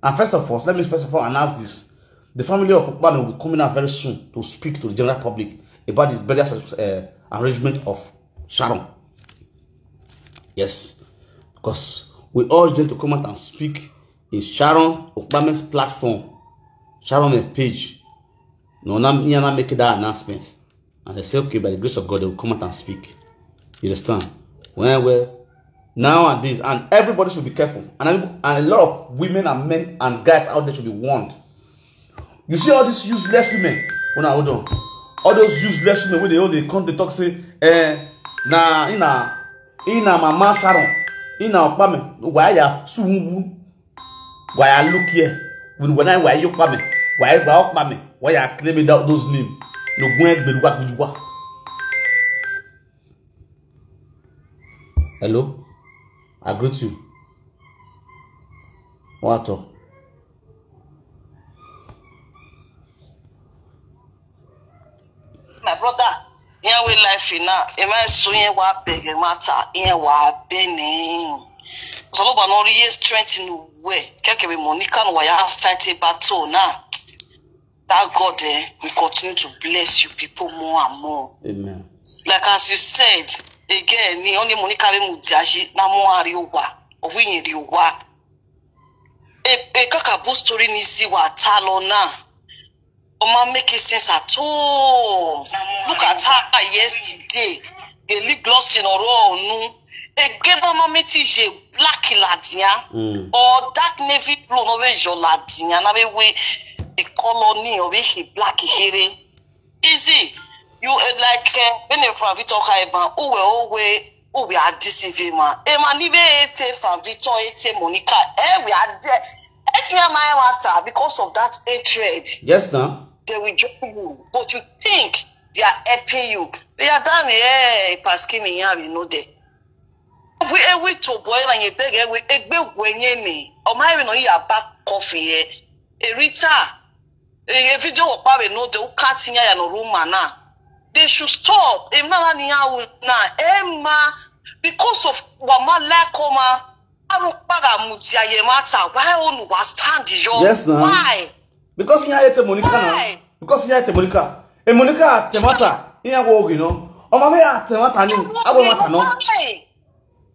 And first of all, let me first of all announce this. The family of Okpame will be coming out very soon to speak to the general public about the burial uh, arrangement of Sharon. Yes, because we urge them to come out and speak in Sharon Okpame's platform, Sharon page. No, now, now make that announcement. And they say, okay, by the grace of God, they will come out and speak. You understand? Well, well, nowadays, and everybody should be careful. And, every- and a lot of women and men and guys out there should be warned. You see all these useless women. When I hold on, all those useless women when they all they come, they talk say, eh, na ina ina mama Sharon, ina Okpame, why ya sungu, why I look here, when when I why you Okpame, why why Okpame, why I claim it out those names. No go and be what you want. Hello, I greet you. What up? My brother, here we life in now. Am I so here what beg a matter? Here what bene. So no no real strength in way. Keke we Monica no why fight a battle now. That God eh, will continue to bless you people more and more. Amen. Like as you said, again, ni only Monica we mudiaji na mo ariowa. Ovinye riowa. E e kaka bo story ni si wa talo na. Oma make sense at all. Look at her yesterday. The lip gloss in oro onu. Ege mama meti je black ladia. Mm. Or dark navy blue no we jo ladia. Na we we the color ni or we he black here. Easy. You uh, like uh, when you from Victor Kaiban, who were always who we are deceiving man. Emma nibe ete from Victor ete Monica. Eh, we are there. Etinya my matter because of that hatred. Yes, now. They will join you, but you think they are helping you. They are damn yeah, pass me here, we know that. We ewe to boy na ye beg ewe egbe wenye ni. O ma ewe no ya back coffee eh. Erita. E video wo pa we no de u katinya ya no room na. They should stop. Em na ni ya u na. Emma, because of wa ma like o ma. Aru paga mutia ye matter. Why onu wa stand yo? Yes, na. Why? Because he hate Monica now. Why? Because he hate Monica. E Monica temata. He go ogi no. O ma me temata ni. Abo mata no. Why?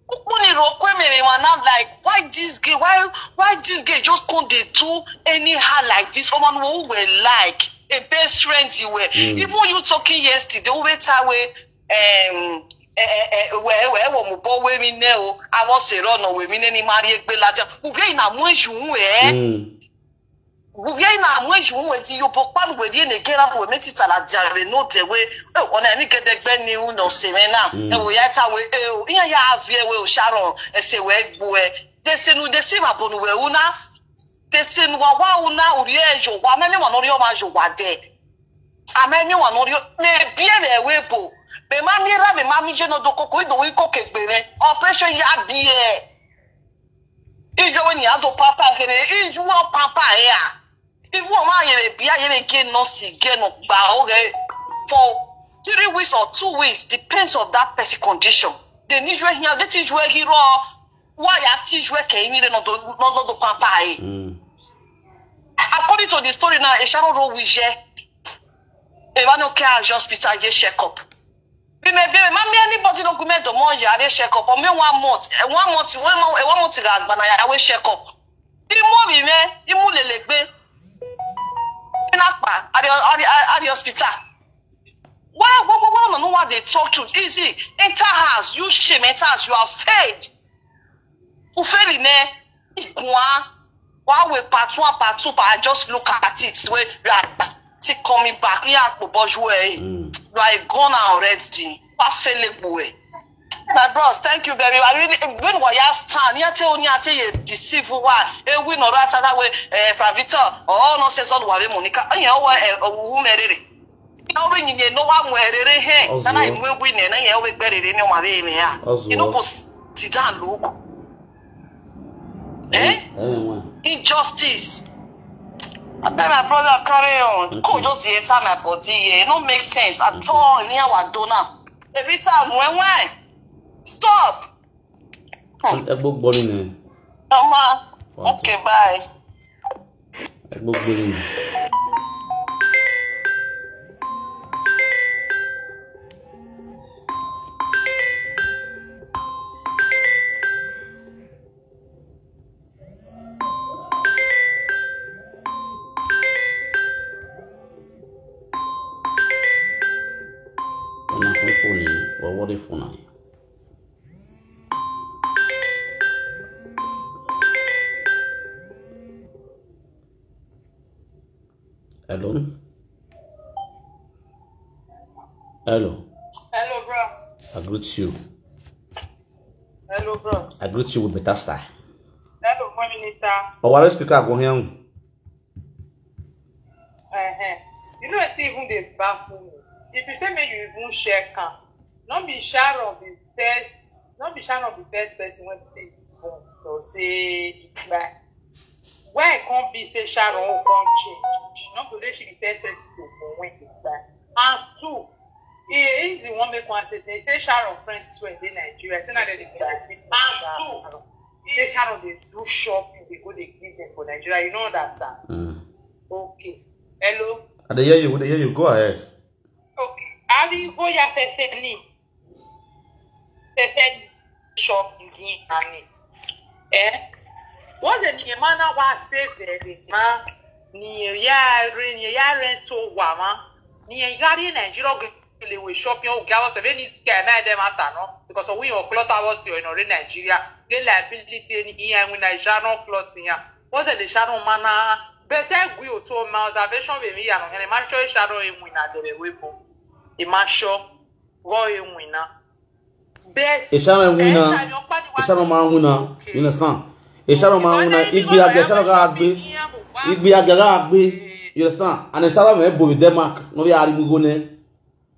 Ukpuni ro kwe me me wana like why this gay why why this gay just come dey do anyhow like this? O man who were like a best friend you were. Even you talking yesterday, we tell we um eh eh eh we we wo mo bo we mi ne o. I was a run we mi ne ni mari egbe laja. Ube ina mu eju we. Ube ina mu eju we ti yo bo pa we die ne gera we meti tala dia we no de we. Eh, ona mi gede gbe ni u no se me na. E wo ya ta we eh o. Iya ya avie we o Sharon e se we gbo e. De se nu de se ma bonu we una. De se nu wa wa una uri e yo wa me me wa no ri o ma yo wa de. Ame mi wa no ri o me bi e we bo. Me ma mi ra me ma mi je no do koko ido wi ko ke gbe me. Operation ya bi e. Ijo we ni ado papa kere ijo wa papa ya. Ifu o ma ye be bia ye be ke no si ge no gba o ge for three weeks or two weeks depends on that person condition. They need you here, they teach you here. Why ya teach you ke mi no do no no do papa e. According to the story now, e sharo ro wi je. E ba no ke a hospital ye check up. Bi me bi me ma mi anybody no gume do mo ya re check up. O me one month, eh, one month, one month, eh, one month ga gba na ya we check up. Imu bi me, imu lele gbe. Ina pa, at the, at the, at the hospital. Why, why, why, why no, no, why they talk truth? Easy. Enter house, you shame, enter house, you are afraid. U fail in there. Igua. Why we part one, part two, but I just look at it. Where you are still coming back. Yeah, Bobo, you are Mm. you are a goner already. Why fail it, boy? My bros, thank you very much. I really, when we are stand, you tell me, I tell you, the civil war. Eh, we know that other way. Eh, Pravito, oh no, says all the way, Monica. And you know what? Eh, who married it? You know when you know what? Where they hang? Ozu. Then I will win, and I will be better than you, my baby. Yeah. Ozu. You know, go sit down, look. Eh? Eh, eh, why? Injustice. I beg my brother, carry on. Okay. Come just dey enter my body here. It no make sense at Okay. all. Near our donor. Every time, when, when? Stop. Ẹ gbọ́ gbọ́ nínú ẹ̀. Ọmọ. Wọ́n Okay, bye. Ẹ gbọ́ gbọ́ nínú ẹ̀. Ẹ máa fún fóònù yìí, wọ́n wọ́n dé fóònù yìí. Hello? Hello? Hello, bro. I greet you. Hello, bro. I greet you with better style. Hello, Prime Minister. Oh, what speaker go here? Uh-huh. You know, it's even the baffle me. If you say me, you even share camp. Not be Sharon the first, not be Sharon the first person when say, oh, so say, but why it can't be say Sharon will come change? Not to say she the first person to go when it's back. And two, e easy one make one statement. Say Sharon friends to in Nigeria. Say now they dey benefit from Sharon. Say Sharon dey do shopping, they go dey give them for Nigeria. You know that, sir? Mm. Okay. Hello? I dey hear you, we dey hear you. Go ahead. Okay. Abi go ya fẹfẹ ni. Fẹfẹ ni shopping ni ani. Eh? What's the name? Man, I was say very man. Ni ya re ni ya rent to wama. Ni ya gari Nigeria go le we shopping o gawa se ni sika me dem ata no. Because we your cloth was you in Nigeria. Get liability ni here when I share no cloth here. What's the shadow mana? Better we to my observation be me ya no. And my show shadow in win at the way po. The man show go in winner. Best. Ìṣàrò ẹ̀ win náà. Ìṣàrò máa ń win náà. You understand? Ìṣàrò máa ń win náà. Igbe àgẹ̀ ìṣàrò ká gbé. Igbe àgẹ̀ ká gbé. You understand? And ìṣàrò ẹ̀ bò with Denmark. No be ariwo go ne.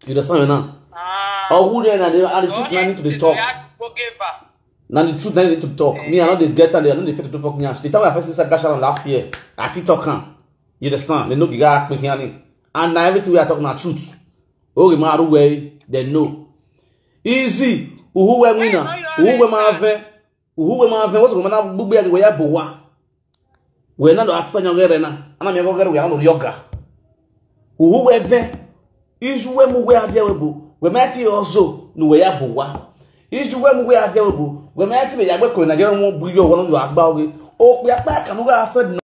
You understand me now? Ọ̀hún rẹ̀ na the, and the truth na need to dey talk. Na the truth na need to talk. Me, I no dey get time. I no dey fit to do fucking ass. The time I first inside Gasharon last year, I fit talk am. You understand? They no give up me. And na everything we are talking na truth. Oge ma aru we, they know. Easy. Uhu we wina. Uhu we ma ve. Uhu we ma ve. What's going on? Bugbe ya we ya bowa. We na do atuta nya gere na. Ana mi go gere we na do yoga. Uhu we ve. Iju we mu we adia we bu. We ma ti ozo nu we ya bowa. Iju we mu we adia we bu. We ma ti be ya gbe ko na gere mo bu yo wono yo agba oge. O pe apa ka mo ga afraid